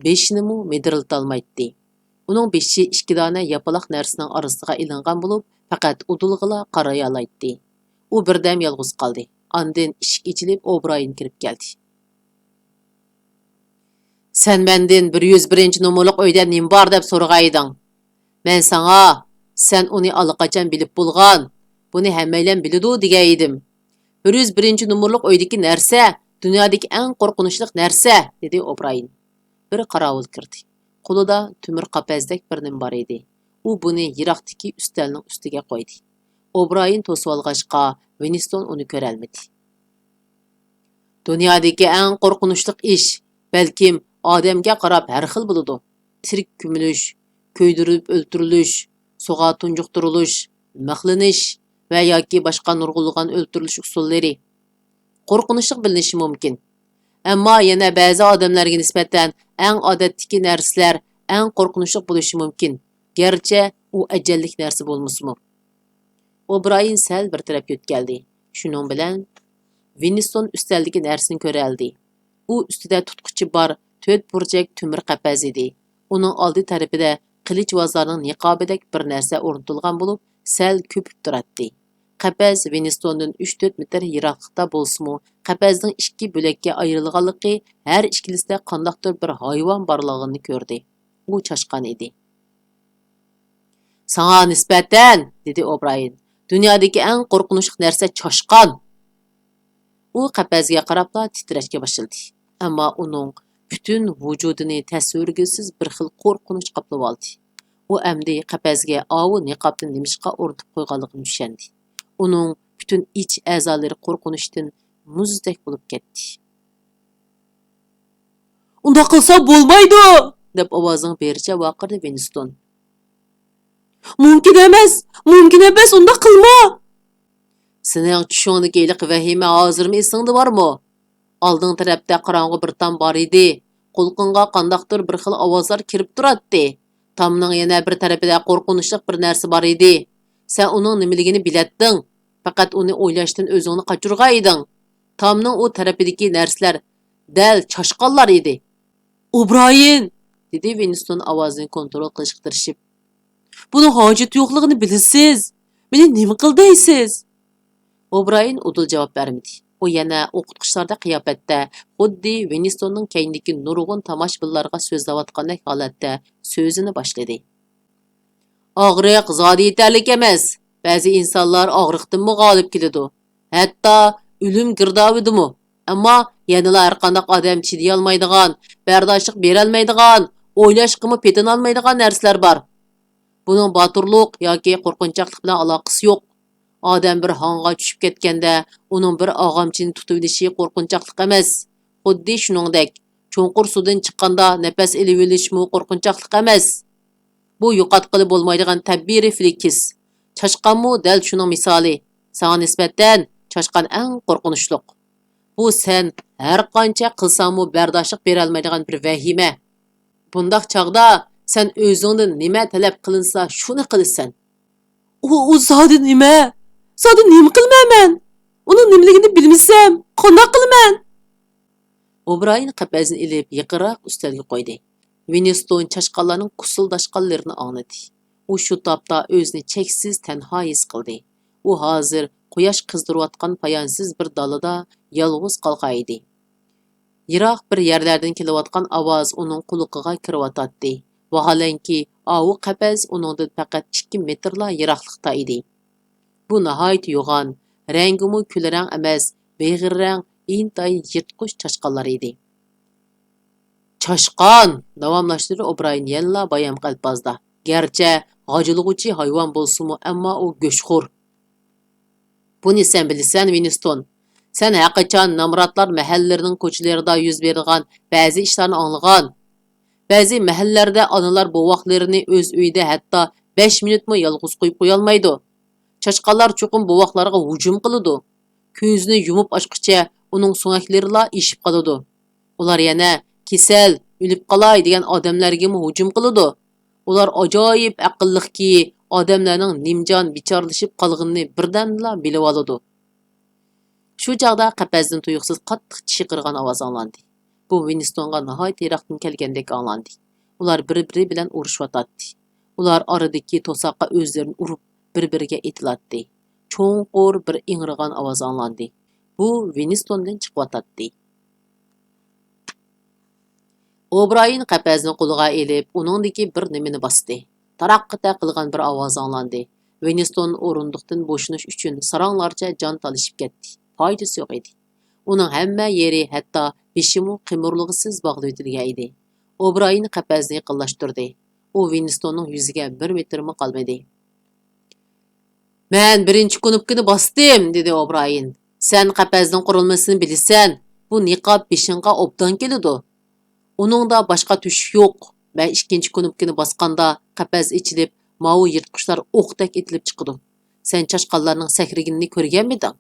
بېشىنىمۇ مىدىرلىتالمايتتى. ئۇنىڭ بېشى ئىككى دانە ياپىلاق نەرسىنىڭ ئارىسىغا ئېلىنغان بولۇپ، پەقەت ئۇدۇلغىلا قارايالايتتى. ئۇ بىردەم يالغۇز قالدى. ئاندىن ئىشىك ئېچىلىپ، ئوبرايېن كىرىپ كەلدى. سەن مەندىن بىر يۈز بىرىنچى نومۇرلۇق ئۆيدە نېمە بار دەپ سورىغان ئىدىڭ. مەن ساڭا، سەن ئۇنى ئاللىقاچان بىلىپ بولغان، بۇنى ھەممەيلەن بىلىدۇ دېگەن ئىدىم. بىر يۈز بىرىنچى نومۇرلۇق ئۆيدىكى نەرسە دۇنيادىكى ئەڭ قورقۇنچلۇق نەرسە، دېدى ئوبرايېن. بىر قاراۋۇل كىردى. قولىدا تۆمۈر قەپەستەك بىر نېمە بار ئىدى. ئۇ بۇنى يىراقتىكى ئۈستەلنىڭ ئۈستىگە قويدى. ئوبرايېن توسۇۋالغاچقا، ۋىنستون ئۇنى كۆرەلمىدى. دۇنيادىكى ئەڭ قورقۇنچلۇق ئىش، بەلكىم ئادەمگە قاراپ ھەر خىل بولىدۇ. تىرىك كۆمۈلۈش، كۆيدۈرۈلۈپ ئۆلتۈرۈلۈش، سۇغا تۇنجۇقتۇرۇلۇش، مىخلىنىش ۋە ياكى باشقا نۇرغۇنلىغان ئۆلتۈرۈلۈش ئۇسۇللىرى. قورقۇنچلۇق بىلىنىشى مۇمكىن. ئەمما يەنە بەزى ئادەملەرگە نىسبەتەن ئەڭ ئادەتتىكى نەرسىلەر ئەڭ قورقۇنچلۇق بولۇشى مۇمكىن، گەرچە ئۇ ئەجەللىك نەرسە بولمىسىمۇ. ئوبرايېن سەل بىر تەرەپكە يۆتكەلدى. شۇنىڭ بىلەن ۋىنستون ئۈستەلدىكى نەرسىنى كۆرەلىدى. ئۇ ئۈستىدە تۇتقۇچى بار تۆت بۇرجەك تۆمۈر قەپەس ئىدى. ئۇنىڭ ئالدى تەرىپىدە قىلىچۋازلارنىڭ نىقابىدەك بىر نەرسە ئورنىتىلغان بولۇپ، سەل كۆپۈپ تۇراتتى. قەپەس ۋىنستوندىن ئۈچ تۆت مېتىر يىراقلىقتا بولسىمۇ، قەپەسنىڭ ئىككى بۆلەككە ئايرىلغانلىقى ھەر ئىككىلىسىدە قانداقتۇر بىر ھايۋان بارلىقىنى كۆردى. ئۇ چاشقان ئىدى. ساڭا نىسبەتەن، دېدى ئوبرايېن، دۇنيادىكى ئەڭ قورقۇنچلۇق نەرسە چاشقان. ئۇ قەپەسكە قاراپلا تىترەشكە باشلىدى. ئەمما ئۇنىڭ پۈتۈن ۋۇجۇدىنى تەسۋىرگۈسىز بىر خىل قورقۇنچ قاپلىۋالدى. ئۇ ئەمدى قەپەسكە ئاۋۇ نىقابنى نېمىشقا ئورنىتىپ قويغانلىقىنى چۈشەندى. ئۇنىڭ پۈتۈن ئىچ ئەزالىرى قورقۇنچتىن مۇزدەك بولۇپ كەتتى. ئۇنداق قىلسا بولمايدۇ! دەپ ئاۋازىنىڭ بېرىچە ۋارقىرىدى ۋىنستون. مۇمكىن ئەمەس! مۇمكىن ئەمەس! ئۇنداق قىلما! سېنىڭ چۈشۈڭدىكى ھېلىقى ۋەھىمە ھازىرمۇ ئېسىڭدە بارمۇ؟ ئالدىڭ تەرەپتە قاراڭغۇ بىر تام بار ئىدى. قۇلىقىڭغا قانداقتۇر بىر خىل ئاۋازلار كىرىپ تۇراتتى. تامنىڭ يەنە بىر تەرىپىدە قورقۇنچلۇق بىر نەرسە بار ئىدى. سەن ئۇنىڭ نېمىلىكىنى بىلەتتىڭ. پەقەت ئۇنى ئويلاشتىن ئۆزۈڭنى قاچۇرغان ئىدىڭ. تامنىڭ ئۇ تەرىپىدىكى نەرسىلەر دەل چاشقانلار ئىدى. ئوبرايېن! دېدى ۋىنستون ئاۋازىنى كونترول قىلىشقا تىرىشىپ. بۇنىڭ ھاجىتى يوقلۇقىنى بىلىسىز. مېنى نېمە قىل دەيسىز؟ ئوبرايېن ئۇدۇل جاۋاب بەرمىدى. ئۇ يەنە ئوقۇتقۇچىلاردەك قىياپەتتە، خۇددى ۋىنستوننىڭ كەينىدىكى نۇرغۇن تاماشىبىنلارغا سۆزلەۋاتقاندەك ھالەتتە سۆزىنى باشلىدى. ئاغرىق زادى يېتەرلىك ئەمەس. بەزى ئىنسانلار ئاغرىقتىنمۇ غالىب كېلىدۇ، ھەتتا ئۆلۈم گىردابىدىمۇ. ئەمما يەنىلا ھەرقانداق ئادەم چىدىيالمايدىغان، بەرداشلىق بېرەلمەيدىغان، ئويلاشقىمۇ پېتىنالمايدىغان نەرسىلەر بار. بۇنىڭ باتۇرلۇق ياكى قورقۇنچاقلىق بىلەن ئالاقىسى يوق. ئادەم بىر ھاڭغا چۈشۈپ كەتكەندە، ئۇنىڭ بىر ئاغامچىنى تۇتۇۋېلىشى قورقۇنچاقلىق ئەمەس. خۇددى شۇنىڭدەك، چوڭقۇر سۇدىن چىققاندا نەپەس ئېلىۋېلىشمۇ قورقۇنچاقلىق ئەمەس. بۇ يوقاتقىلى بولمايدىغان تەبىئىي رېفلېكس. چاشقانمۇ دەل شۇنىڭ مىسالى. ساڭا نىسبەتەن چاشقان ئەڭ قورقۇنچلۇق. بۇ سەن ھەرقانچە قىلساڭمۇ بەرداشلىق بېرەلمەيدىغان بىر ۋەھىمە. بۇنداق چاغدا سەن ئۆزۈڭدىن نېمە تەلەپ قىلىنسا، شۇنى قىلىسەن. ئۇ، ئۇ زادى نېمە؟ زادى نېمە قىلىمەن مەن؟ ئۇنىڭ نېمىلىكىنى بىلمىسەم، قانداق قىلىمەن؟ ئوبرايېن قەپەسنى ئېلىپ، يېقىنراق ئۈستەلگە قويدى. ۋىنستون چاشقانلارنىڭ كۇسۇلداشقانلىرىنى ئاڭلىدى. ئۇ شۇ تاپتا ئۆزىنى چەكسىز تەنھا ھېس قىلدى. ئۇ ھازىر قۇياش قىزدۇرۇۋاتقان پايانسىز بىر دالىدا يالغۇز قالغان ئىدى. يىراق بىر يەرلەردىن كېلىۋاتقان ئاۋاز ئۇنىڭ قۇلىقىغا كىرىۋاتاتتى. ۋاھالەنكى، ئاۋۇ قەپەس ئۇنىڭدىن پەقەت ئىككى مېتىرلا يىراقلىقتا ئىدى. بۇ ناھايىتى يوغان، رەڭگىمۇ كۈلرەڭ ئەمەس، بېغىر رەڭ، ئىنتايىن يىرتقۇچ چاشقانلار ئىدى. چاشقان! داۋاملاشتۇردى ئوبرايېن يەنىلا بايامقى ئەلپازدا. گەرچە غاجىلىغۇچى ھايۋان بولسىمۇ، ئەمما ئۇ گۆشخور. بۇنى سەن بىلىسەن، ۋىنستون. سەن ھەرقاچان نامراتلار مەھەللىلىرىنىڭ كوچىلىرىدا يۈز بېرىدىغان بەزى ئىشلارنى ئاڭلىغان. بەزى مەھەللىلەردە ئانىلار بوۋاقلىرىنى ئۆز ئۆيىدە ھەتتا بەش مىنۇتمۇ يالغۇز قويۇپ قويالمايدۇ. چاشقانلار چوقۇم بوۋاقلارغا ھۇجۇم قىلىدۇ. كۆزىنى يۇمۇپ ئاچقۇچە ئۇنىڭ سۆڭەكلىرىلا ئېشىپ قالىدۇ. ئۇلار يەنە «كېسەل، ئۆلۈپ قالاي» دېگەن ئادەملەرگىمۇ ھۇجۇم قىلىدۇ. ئۇلار ئاجايىپ ئەقىللىقكى، ئادەملەرنىڭ نىمجان بىچارىلىشىپ قالغىنىنى بىردەمدىلا بىلىۋالىدۇ. شۇ چاغدا قەپەستىن تۇيۇقسىز قاتتىق چىقىرغان ئاۋاز ئاڭلاندى. بۇ ۋىنستونغا ناھايىتى يىراقتىن كەلگەندەك ئاڭلاندى. ئۇلار بىر-بىرى بىلەن ئۇرۇشۇۋاتاتتى. ئۇلار ئارىدىكى توساققا ئۆزلىرىنى ئۇرۇپ، بىر-بىرىگە ئېتىلاتتى. چوڭقۇر بىر ئىڭرىغان ئاۋاز ئاڭلاندى. بۇ ۋىنستوندىن چىقىۋاتاتتى. ئوبرايېن قەپەسنى قولىغا ئېلىپ، ئۇنىڭدىكى بىر نېمىنى باستى. تاراققىتە قىلغان بىر ئاۋاز ئاڭلاندى. ۋىنستون ئورۇندۇقتىن بوشىنىش ئۈچۈن ساراڭلارچە جان تالىشىپ كەتتى. پايدىسى يوق ئىدى. ئۇنىڭ ھەممە يېرى، ھەتتا بېشىمۇ قىمۇرلىغۇسىز باغلىۋېتىلگەن ئىدى. ئوبرايېن قەپەسنى يېقىنلاشتۇردى. ئۇ ۋىنستوننىڭ يۈزىگە بىر مېتىرمۇ قالمىدى. «مەن بىرىنچى كۇنۇپكىنى باستىم»، دېدى ئوبرايېن. «سەن قەپەسنىڭ قۇرۇلمىسىنى بىلىسەن. بۇ نىقاب بېشىڭغا ئوبدان كېلىدۇ. ئۇنىڭدا باشقا تۆشۈك يوق. مەن ئىككىنچى كۇنۇپكىنى باسقاندا، قەپەس ئېچىلىپ، ماۋۇ يىرتقۇچلار ئوقتەك ئېتىلىپ چىقىدۇ. سەن چاشقانلارنىڭ سەكرىگىنىنى كۆرگەنمىدىڭ؟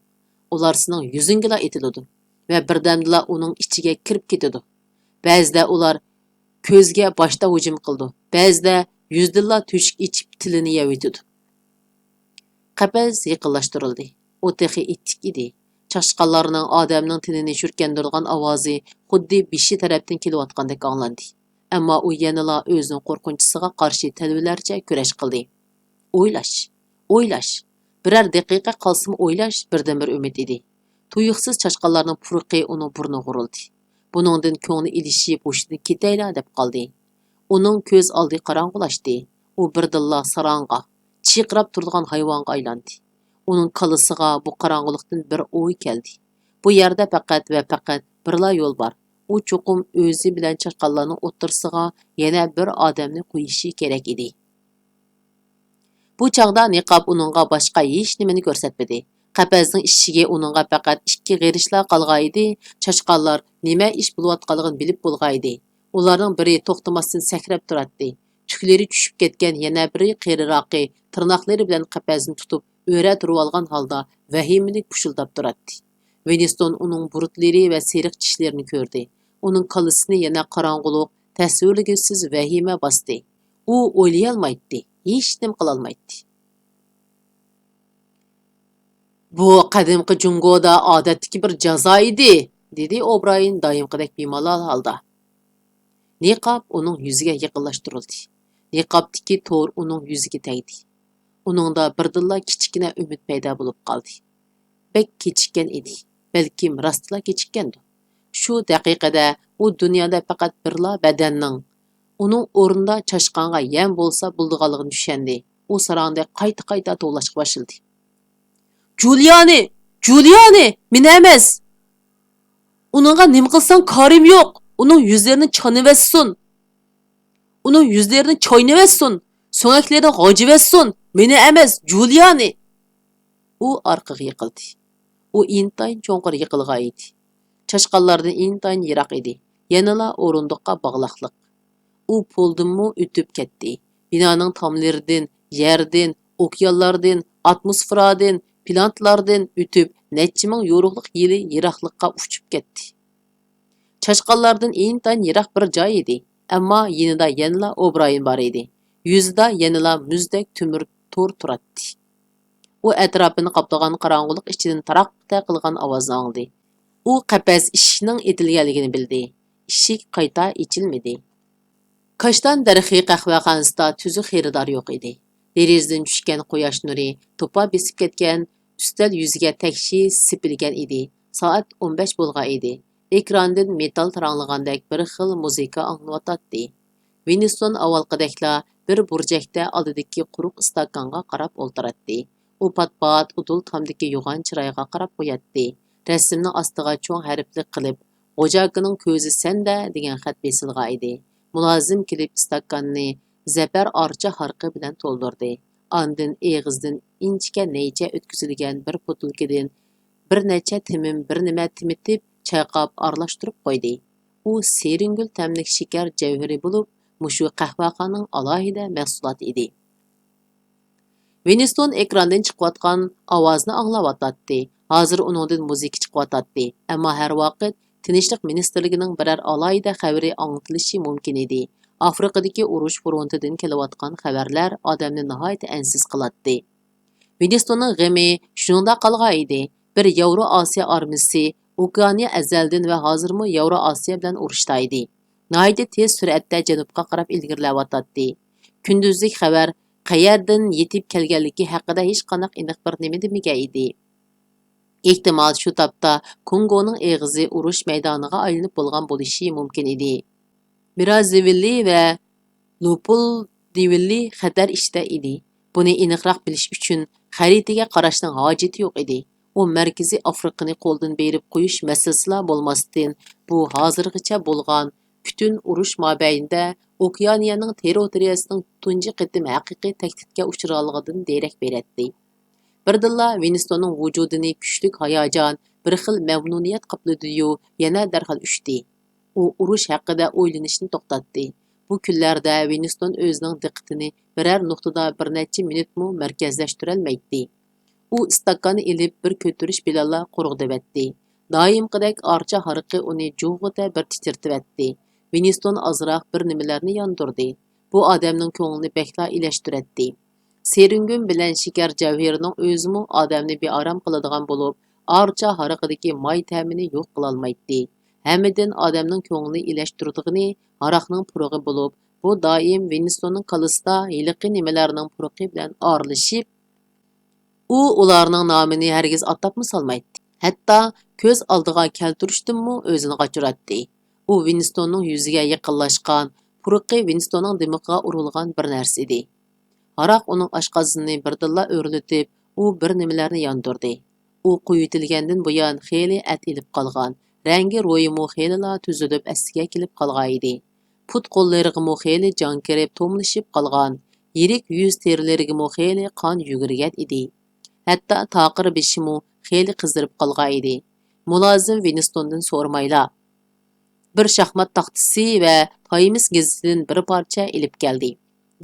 ئۇلار سېنىڭ يۈزۈڭگىلا ئېتىلىدۇ ۋە بىردەمدىلا ئۇنىڭ ئىچىگە كىرىپ كېتىدۇ. بەزىدە ئۇلار كۆزگە، باشتا ھۇجۇم قىلىدۇ، بەزىدە يۈزىدىنلا تۆشۈك ئېچىپ، تىلىنى يەۋېتىدۇ.» قەپەس يېقىنلاشتۇرۇلدى. ئۇ تېخى ئىتتىك ئىدى. چاشقانلارنىڭ ئادەمنىڭ تېنىنى شۈركەندۈرىدىغان ئاۋازى خۇددى بېشى تەرەپتىن كېلىۋاتقاندەك ئاڭلاندى. ئەمما ئۇ يەنىلا ئۆزىنىڭ قورقۇنچىسىغا قارشى تەلۋىلەرچە كۈرەش قىلدى. «ئويلاش، ئويلاش. بىرەر دەقىقە قالسىمۇ ئويلاش» بىردىنبىر ئۈمىد ئىدى. تۇيۇقسىز چاشقانلارنىڭ پۇرىقى ئۇنىڭ بۇرنىغا ئۇرۇلدى. بۇنىڭدىن كۆڭلى ئېلىشىپ، ھوشىدىن كېتەيلا دەپ قالدى. ئۇنىڭ كۆز ئالدى قاراڭغۇلاشتى. ئۇ بىردىنلا ساراڭغا، چىرقىراپ تۇرىدىغان ھايۋانغا ئايلاندى. ئۇنىڭ كاللىسىغا بۇ قاراڭغۇلۇقتىن بىر ئوي كەلدى. بۇ يەردە پەقەت ۋە پەقەت بىرلا يول بار. ئۇ چوقۇم ئۆزى بىلەن چاشقانلارنىڭ ئوتتۇرىسىغا يەنە بىر ئادەمنى قويۇشى كېرەك ئىدى. بۇ چاغدا نىقاب ئۇنىڭغا باشقا ھېچنېمىنى كۆرسەتمىدى. قەپەسنىڭ ئىشىكى ئۇنىڭغا پەقەت ئىككى غېرىشلا قالغانىدى. چاشقانلار نېمە ئىش بولۇۋاتقانلىقىنى بىلىپ بولغانىدى. ئۇلارنىڭ بىرى توختىماستىن سەكرەپ تۇراتتى. تۈكلىرى چۈشۈپ كەتكەن يەنە بىرى قېرىراقى تىرناقلىرى بىلەن قەپەسنى تۇتۇپ، ئۆرە تۇرۇۋالغان ھالدا ۋەھىمىلىك پۇشۇلداپ تۇراتتى. ۋىنستون ئۇنىڭ بۇرۇتلىرى ۋە سېرىق چىشلىرىنى كۆردى. ئۇنىڭ كاللىسىنى يەنە قاراڭغۇلۇق، تەسۋىرلىگۈسىز ۋەھىمە باستى. ئۇ ئويلىيالمايتتى، ھېچنېمە قىلالمايتتى. «بۇ قەدىمكى جۇڭگودا ئادەتتىكى بىر جازا ئىدى»، دېدى ئوبرايېن دائىمقىدەك بىمالال ھالدا. نىقاب ئۇنىڭ يۈزىگە يېقىنلاشتۇرۇلدى. نىقابتىكى تور ئۇنىڭ يۈزىگە تەگدى. ئۇنىڭدا بىردىنلا كىچىككىنە ئۈمىد پەيدا بولۇپ قالدى. بەك كېچىككەن ئىدى. بەلكىم راستلا كېچىككەندۇ؟ شۇ دەقىقىدە ئۇ دۇنيادا پەقەت بىرلا بەدەننىڭ، ئۇنىڭ ئورنىدا چاشقانغا يەم بولسا بولىدىغانلىقىنى چۈشەندى. ئۇ ساراڭدەك قايتا-قايتا توۋلاشقا باشلىدى. جۇلىيانى! جۇلىيانى! مېنى ئەمەس! ئۇنىڭغا نېمە قىلساڭ كارىم يوق! ئۇنىڭ يۈزلىرىنى چانىۋەتسۇن! ئۇنىڭ يۈزلىرىنى چاينىۋەتسۇن! سۆڭەكلىرىنى غاجىۋەتسۇن! مېنى ئەمەس، جۇلىيانى! ئۇ ئارقىغا يىقىلدى. ئۇ ئىنتايىن چوڭقۇر يىقىلغان ئىدى. چاشقانلاردىن ئىنتايىن يىراق ئىدى. يەنىلا ئورۇندۇققا باغلاقلىق. ئۇ پولدىنمۇ ئۆتۈپ كەتتى. بىنانىڭ تاملىرىدىن، يەردىن، ئوكيانلاردىن، ئاتموسفېرادىن، پلانېتىلاردىن ئۆتۈپ، نەچچە مىڭ يورۇقلۇق يىلى يىراقلىققا ئۇچۇپ كەتتى. چاشقانلاردىن ئىنتايىن يىراق بىر جاي ئىدى، ئەمما يېنىدا يەنىلا ئوبرايېن بار ئىدى. يۈزىدە يەنىلا مۇزدەك تۆمۈر تور تۇراتتى. ئۇ ئەتراپىنى قاپلىغان قاراڭغۇلۇق ئىچىدىن تاراق-تە قىلغان ئاۋازنى ئاڭلىدى. ئۇ قەپەس ئىشىكنىڭ ئېتىلگەنلىكىنى بىلدى. ئىشىك قايتا ئېچىلمىدى. كاشتان دەرىخى قەھۋەخانىسىدا تۈزۈك خېرىدار يوق ئىدى. دېرىزىدىن چۈشكەن قۇياش نۇرى توپا بېسىپ كەتكەن ئۈستەل يۈزىگە تەكشى سېپىلگەن ئىدى. سائەت ئون بەش بولغان ئىدى. ئېكراندىن مېتال تاراڭلىغاندەك بىر خىل مۇزىكا ئاڭلىنىۋاتاتتى. ۋىنستون ئاۋۋالقىدەكلا بىر بۇرجەكتە ئالدىدىكى قۇرۇق ئىستاكانغا قاراپ ئولتۇراتتى. ئۇ پات-پات ئۇدۇل تامدىكى يوغان چىرايغا قاراپ قوياتتى. رەسىمنىڭ ئاستىغا چوڭ ھەرپلىك قىلىپ، «غوجاكىنىڭ كۆزى سەندە» دېگەن خەت بېسىلغان ئىدى. مۇلازىم كېلىپ ئىستاكاننى زەپەر ئارچا ھارىقى بىلەن تولدۇردى. ئاندىن ئېغىزدىن ئىنچىكە نەيچە ئۆتكۈزۈلگەن بىر پوتۇلكىدىن بىر نەچچە تېمىم بىر نېمە تېمىتىپ، چايقاپ ئارىلاشتۇرۇپ قويدى. ئۇ سېرىنگۈل تەملىك شېكەر جەۋھىرى بولۇپ، مۇشۇ قەھۋەخانىنىڭ ئالاھىدە مەھسۇلاتى ئىدى. ۋىنستون ئېكراندىن چىقىۋاتقان ئاۋازنى ئاڭلاۋاتاتتى. ھازىر ئۇنىڭدىن مۇزىكا چىقىۋاتاتتى، ئەمما ھەر ۋاقىت تىنچلىق مىنىستىرلىكىنىڭ بىرەر ئالاھىدە خەۋىرى ئاڭلىتىلىشى مۇمكىن ئىدى. ئافرىقىدىكى ئۇرۇش فرونتىدىن كېلىۋاتقان خەۋەرلەر ئادەمنى ناھايىتى ئەنسىز قىلاتتى. ۋىنستوننىڭ غېمى شۇنىڭدا قالغان ئىدى. بىر ياۋرو ئاسىيا ئارمىيىسى ئوكېئانىيە ئەزەلدىن ۋە ھازىرمۇ ياۋرو ئاسىيا بىلەن ئۇرۇشتا ئىدى. ناھايىتى تېز سۈرئەتتە جەنۇبقا قاراپ ئىلگىرىلەۋاتاتتى. كۈندۈزلۈك خەۋەر قەيەردىن يېتىپ كەلگەنلىكى ھەققىدە ھېچقانداق ئېنىق بىر نېمە دېمىگەن ئىدى. ئېھتىمال، شۇ تاپتا كونگونىڭ ئېغىزى ئۇرۇش مەيدانىغا ئايلىنىپ بولغان بولۇشى مۇمكىن ئىدى. براززاۋىللى ۋە لېئوپولدۋىللى خەتەر ئىچىدە ئىدى. بۇنى ئېنىقراق بىلىش ئۈچۈن خەرىتىگە قاراشنىڭ ھاجىتى يوق ئىدى. ئۇ مەركىزىي ئافرىقىنى قولدىن بېرىپ قويۇش مەسىلىسىلا بولماستىن، بۇ ھازىرغىچە بولغان پۈتۈن ئۇرۇش مابەينىدە ئوكېئانىيەنىڭ تېررىتورىيەسىنىڭ تۇنجى قېتىم ھەقىقىي تەھدىتكە ئۇچرىغانلىقىدىن دېرەك بېرەتتى. بىردىنلا ۋىنستوننىڭ ۋۇجۇدىنى كۈچلۈك ھاياجان، بىر خىل مەمنۇنىيەت قاپلىدى-يۇ، يەنە دەرھال ئۇچتى. ئۇ ئۇرۇش ھەققىدە ئويلىنىشنى توختاتتى. بۇ كۈنلەردە ۋىنستون ئۆزىنىڭ دىققىتىنى بىرەر نۇقتىدا بىر نەچچە مىنۇتمۇ مەركەزلەشتۈرەلمەيتتى. ئۇ ئىستاكاننى ئېلىپ بىر كۆتۈرۈش بىلەنلا قۇرغىدىۋەتتى. دائىمقىدەك ئارچا ھارىقى ئۇنى جۇغغىدە بىر تىترىتىۋەتتى. ۋىنستون ئازراق بىر نېمىلەرنى ياندۇردى. بۇ ئادەمنىڭ كۆڭلىنى بەكلا ئىلەشتۈرەتتى. سېرىنگۈم بىلەن شېكەر جەۋھىرىنىڭ ئۆزىمۇ ئادەمنى بىئارام قىلىدىغان بولۇپ، ئارچا ھارىقىدىكى ماي تەمىنى يوق قىلالمايتتى. ھەممىدىن ئادەمنىڭ كۆڭلىنى ئىلەشتۈرىدىغىنى ھاراقنىڭ پۇرىقى بولۇپ، بۇ دائىم ۋىنستوننىڭ كاللىسىدا ھېلىقى نېمىلەرنىڭ پۇرىقى بىلەن ئارىلىشىپ، ئۇ ئۇلارنىڭ نامىنى ھەرگىز ئاتاپمۇ سالمايتتى. ھەتتا كۆز ئالدىغا كەلتۈرۈشتىنمۇ ئۆزىنى قاچۇراتتى. ئۇ ۋىنستوننىڭ يۈزىگە يېقىنلاشقان، پۇرىقى ۋىنستوننىڭ دىمىقىغا ئۇرۇلغان بىر نەرسە ئىدى. ھاراق ئۇنىڭ ئاشقازىنىنى بىردىنلا ئۆرلىتىپ، ئۇ بىر نېمىلەرنى ياندۇردى. ئۇ قويۇۋېتىلگەندىن بۇيان خېلى ئەت ئېلىپ قالغان، رەڭگى روھىمۇ خېلىلا تۈزۈلۈپ ئەسلىگە كېلىپ قالغانىدى. پۇت-قوللىرىغىمۇ خېلى جان كىرىپ توملىشىپ قالغان، يىرىك يۈز تېرىلىرىگىمۇ خېلى قان يۈگۈرگەن ئىدى. ھەتتا تاقىر بېشىمۇ خېلى قىزىرىپ قالغان ئىدى. مۇلازىم ۋىنستوندىن سورىمايلا، بىر شاھمات تاختىسى ۋە تايمس گېزىتىدىن بىر پارچە ئېلىپ كەلدى.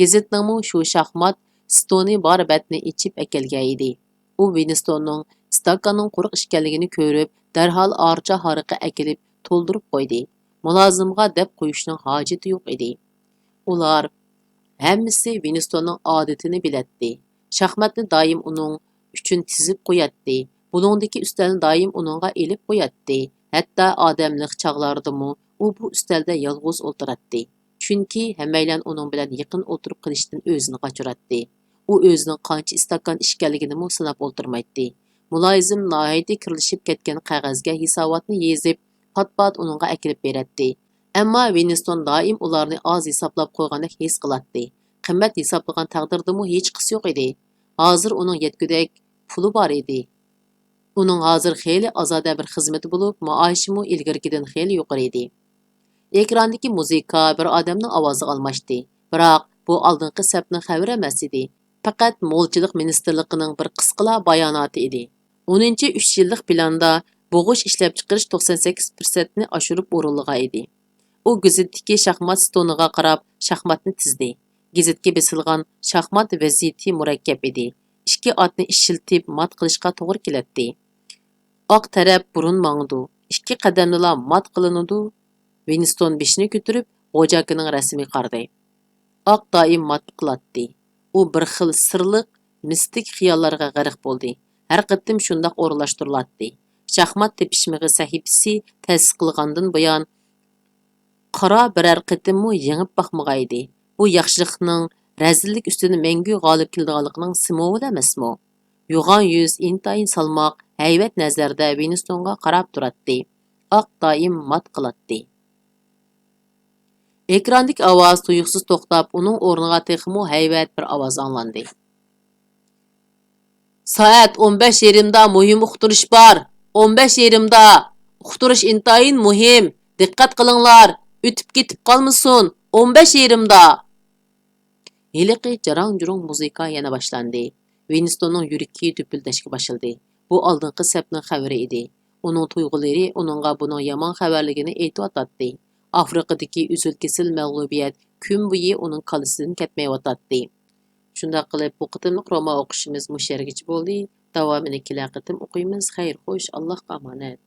گېزىتنىڭمۇ شۇ شاھمات ستونى بار بەتنى ئېچىپ ئەكەلگەن ئىدى. ئۇ ۋىنستوننىڭ ئىستاكاننىڭ قۇرۇق ئىكەنلىكىنى كۆرۈپ، دەرھال ئارچا ھارىقى ئەكېلىپ تولدۇرۇپ قويدى. مۇلازىمغا دەپ قويۇشنىڭ ھاجىتى يوق ئىدى. ئۇلار ھەممىسى ۋىنستوننىڭ ئادىتىنى بىلەتتى. شاھماتنى دائىم ئۇنىڭ ئۈچۈن تىزىپ قوياتتى. بۇلۇڭدىكى ئۈستەلنى دائىم ئۇنىڭغا ئېلىپ قوياتتى. ھەتتا ئادەملىك چاغلاردىمۇ ئۇ بۇ ئۈستەلدە يالغۇز ئولتۇراتتى. چۈنكى ھەممەيلەن ئۇنىڭ بىلەن يېقىن ئولتۇرۇپ قېلىشتىن ئۆزىنى قاچۇراتتى. ئۇ ئۆزىنىڭ قانچە ئىستاكان ئىچكەنلىكىنىمۇ ساناپ ئولتۇرمايتتى. مۇلازىم ناھايىتى كىرلىشىپ كەتكەن قەغەزگە ھېساباتنى يېزىپ، پات-پات ئۇنىڭغا ئەكېلىپ بېرەتتى. ئەمما ۋىنستون دائىم ئۇلارنى ئاز ھېسابلاپ قويغاندەك ھېس قىلاتتى. قىممەت ھېسابلىغان تەقدىردىمۇ ھېچقىسى يوق ئىدى. ھازىر ئۇنىڭ يەتكۈدەك پۇلى بار ئىدى. ئۇنىڭ ھازىر خېلى ئازادە بىر خىزمىتى بولۇپ، مائاشىمۇ ئىلگىرىكىدىن خېلى يۇقىرى ئىدى. ئېكراندىكى مۇزىكا بىر ئادەمنىڭ ئاۋازىغا ئالماشتى. بىراق، بۇ ئالدىنقى سەپنىڭ خەۋىرى ئەمەس ئىدى. پەقەت مالچىلىق مىنىستىرلىقىنىڭ بىر قىسقىلا باياناتى ئىدى. ئونىنچى ئۈچ يىللىق پىلاندا بوغۇش ئىشلەپچىقىرىش توقسان سەككىز پىرسەنتنى ئاشۇرۇپ ئورۇنلىغان ئىدى. ئۇ گېزىتتىكى شاھمات ستونىغا قاراپ شاھماتنى تىزدى. گېزىتكە بېسىلغان شاھمات ۋەزىيىتى مۇرەككەپ ئىدى. ئىككى ئاتنى ئىششىلىتىپ مات قىلىشقا توغرا كېلەتتى. ئاق تەرەپ بۇرۇن ماڭىدۇ، ئىككى قەدەمدىلا مات قىلىنىدۇ. ۋىنستون بېشىنى كۆتۈرۈپ، غوجاكىنىڭ رەسىمىگە قارىدى. ئاق دائىم مات قىلاتتى. ئۇ بىر خىل سىرلىق، مىستىك خىياللارغا غەرق بولدى. ھەر قېتىم شۇنداق ئورۇنلاشتۇرۇلاتتى. شاھمات تېپىشمىقى سەھىپىسى تەسىس قىلغاندىن بۇيان، قارا بىرەر قېتىممۇ يېڭىپ باقمىغان ئىدى. بۇ ياخشىلىقنىڭ رەزىللىك ئۈستىدىن مەڭگۈ غالىب كېلىدىغانلىقىنىڭ سىمۋولى ئەمەسمۇ؟ يوغان يۈز، ئىنتايىن سالماق، ھەيۋەت نەزەردە ۋىنستونغا قاراپ تۇراتتى. ئاق دائىم مات قىلاتتى. ئېكراندىكى ئاۋاز تۇيۇقسىز توختاپ، ئۇنىڭ ئورنىغا تېخىمۇ ھەيۋەت بىر ئاۋاز ئاڭلاندى. سائەت ئون بەش يېرىمدا مۇھىم ئۇقتۇرۇش بار. ئون بەش يېرىمدا. ئۇقتۇرۇش ئىنتايىن مۇھىم. دىققەت قىلىڭلار. ئۆتۈپ كېتىپ قالمىسۇن. ئون بەش يېرىمدا. ھېلىقى جاراڭ-جۇرۇڭ مۇزىكا يەنە باشلاندى. ۋىنستوننىڭ يۈرىكى دۈپۈلدەشكە باشلىدى. بۇ ئالدىنقى سەپنىڭ خەۋىرى ئىدى. ئۇنىڭ تۇيغۇلىرى ئۇنىڭغا بۇنىڭ يامان خەۋەرلىكىنى ئېيتىۋاتاتتى. ئافرىقىدىكى ئۈزۈل-كېسىل مەغلۇبىيەت كۈن بويى ئۇنىڭ كاللىسىدىن كەتمەيۋاتاتتى. شۇنداق قىلىپ، بۇ قېتىملىق رومان ئوقۇشىمىز مۇشۇ يەرگىچە بولدى. داۋامىنى كېلەر قېتىم ئوقۇيمىز. خەير، خوش، ئاللاھقا ئامانەت.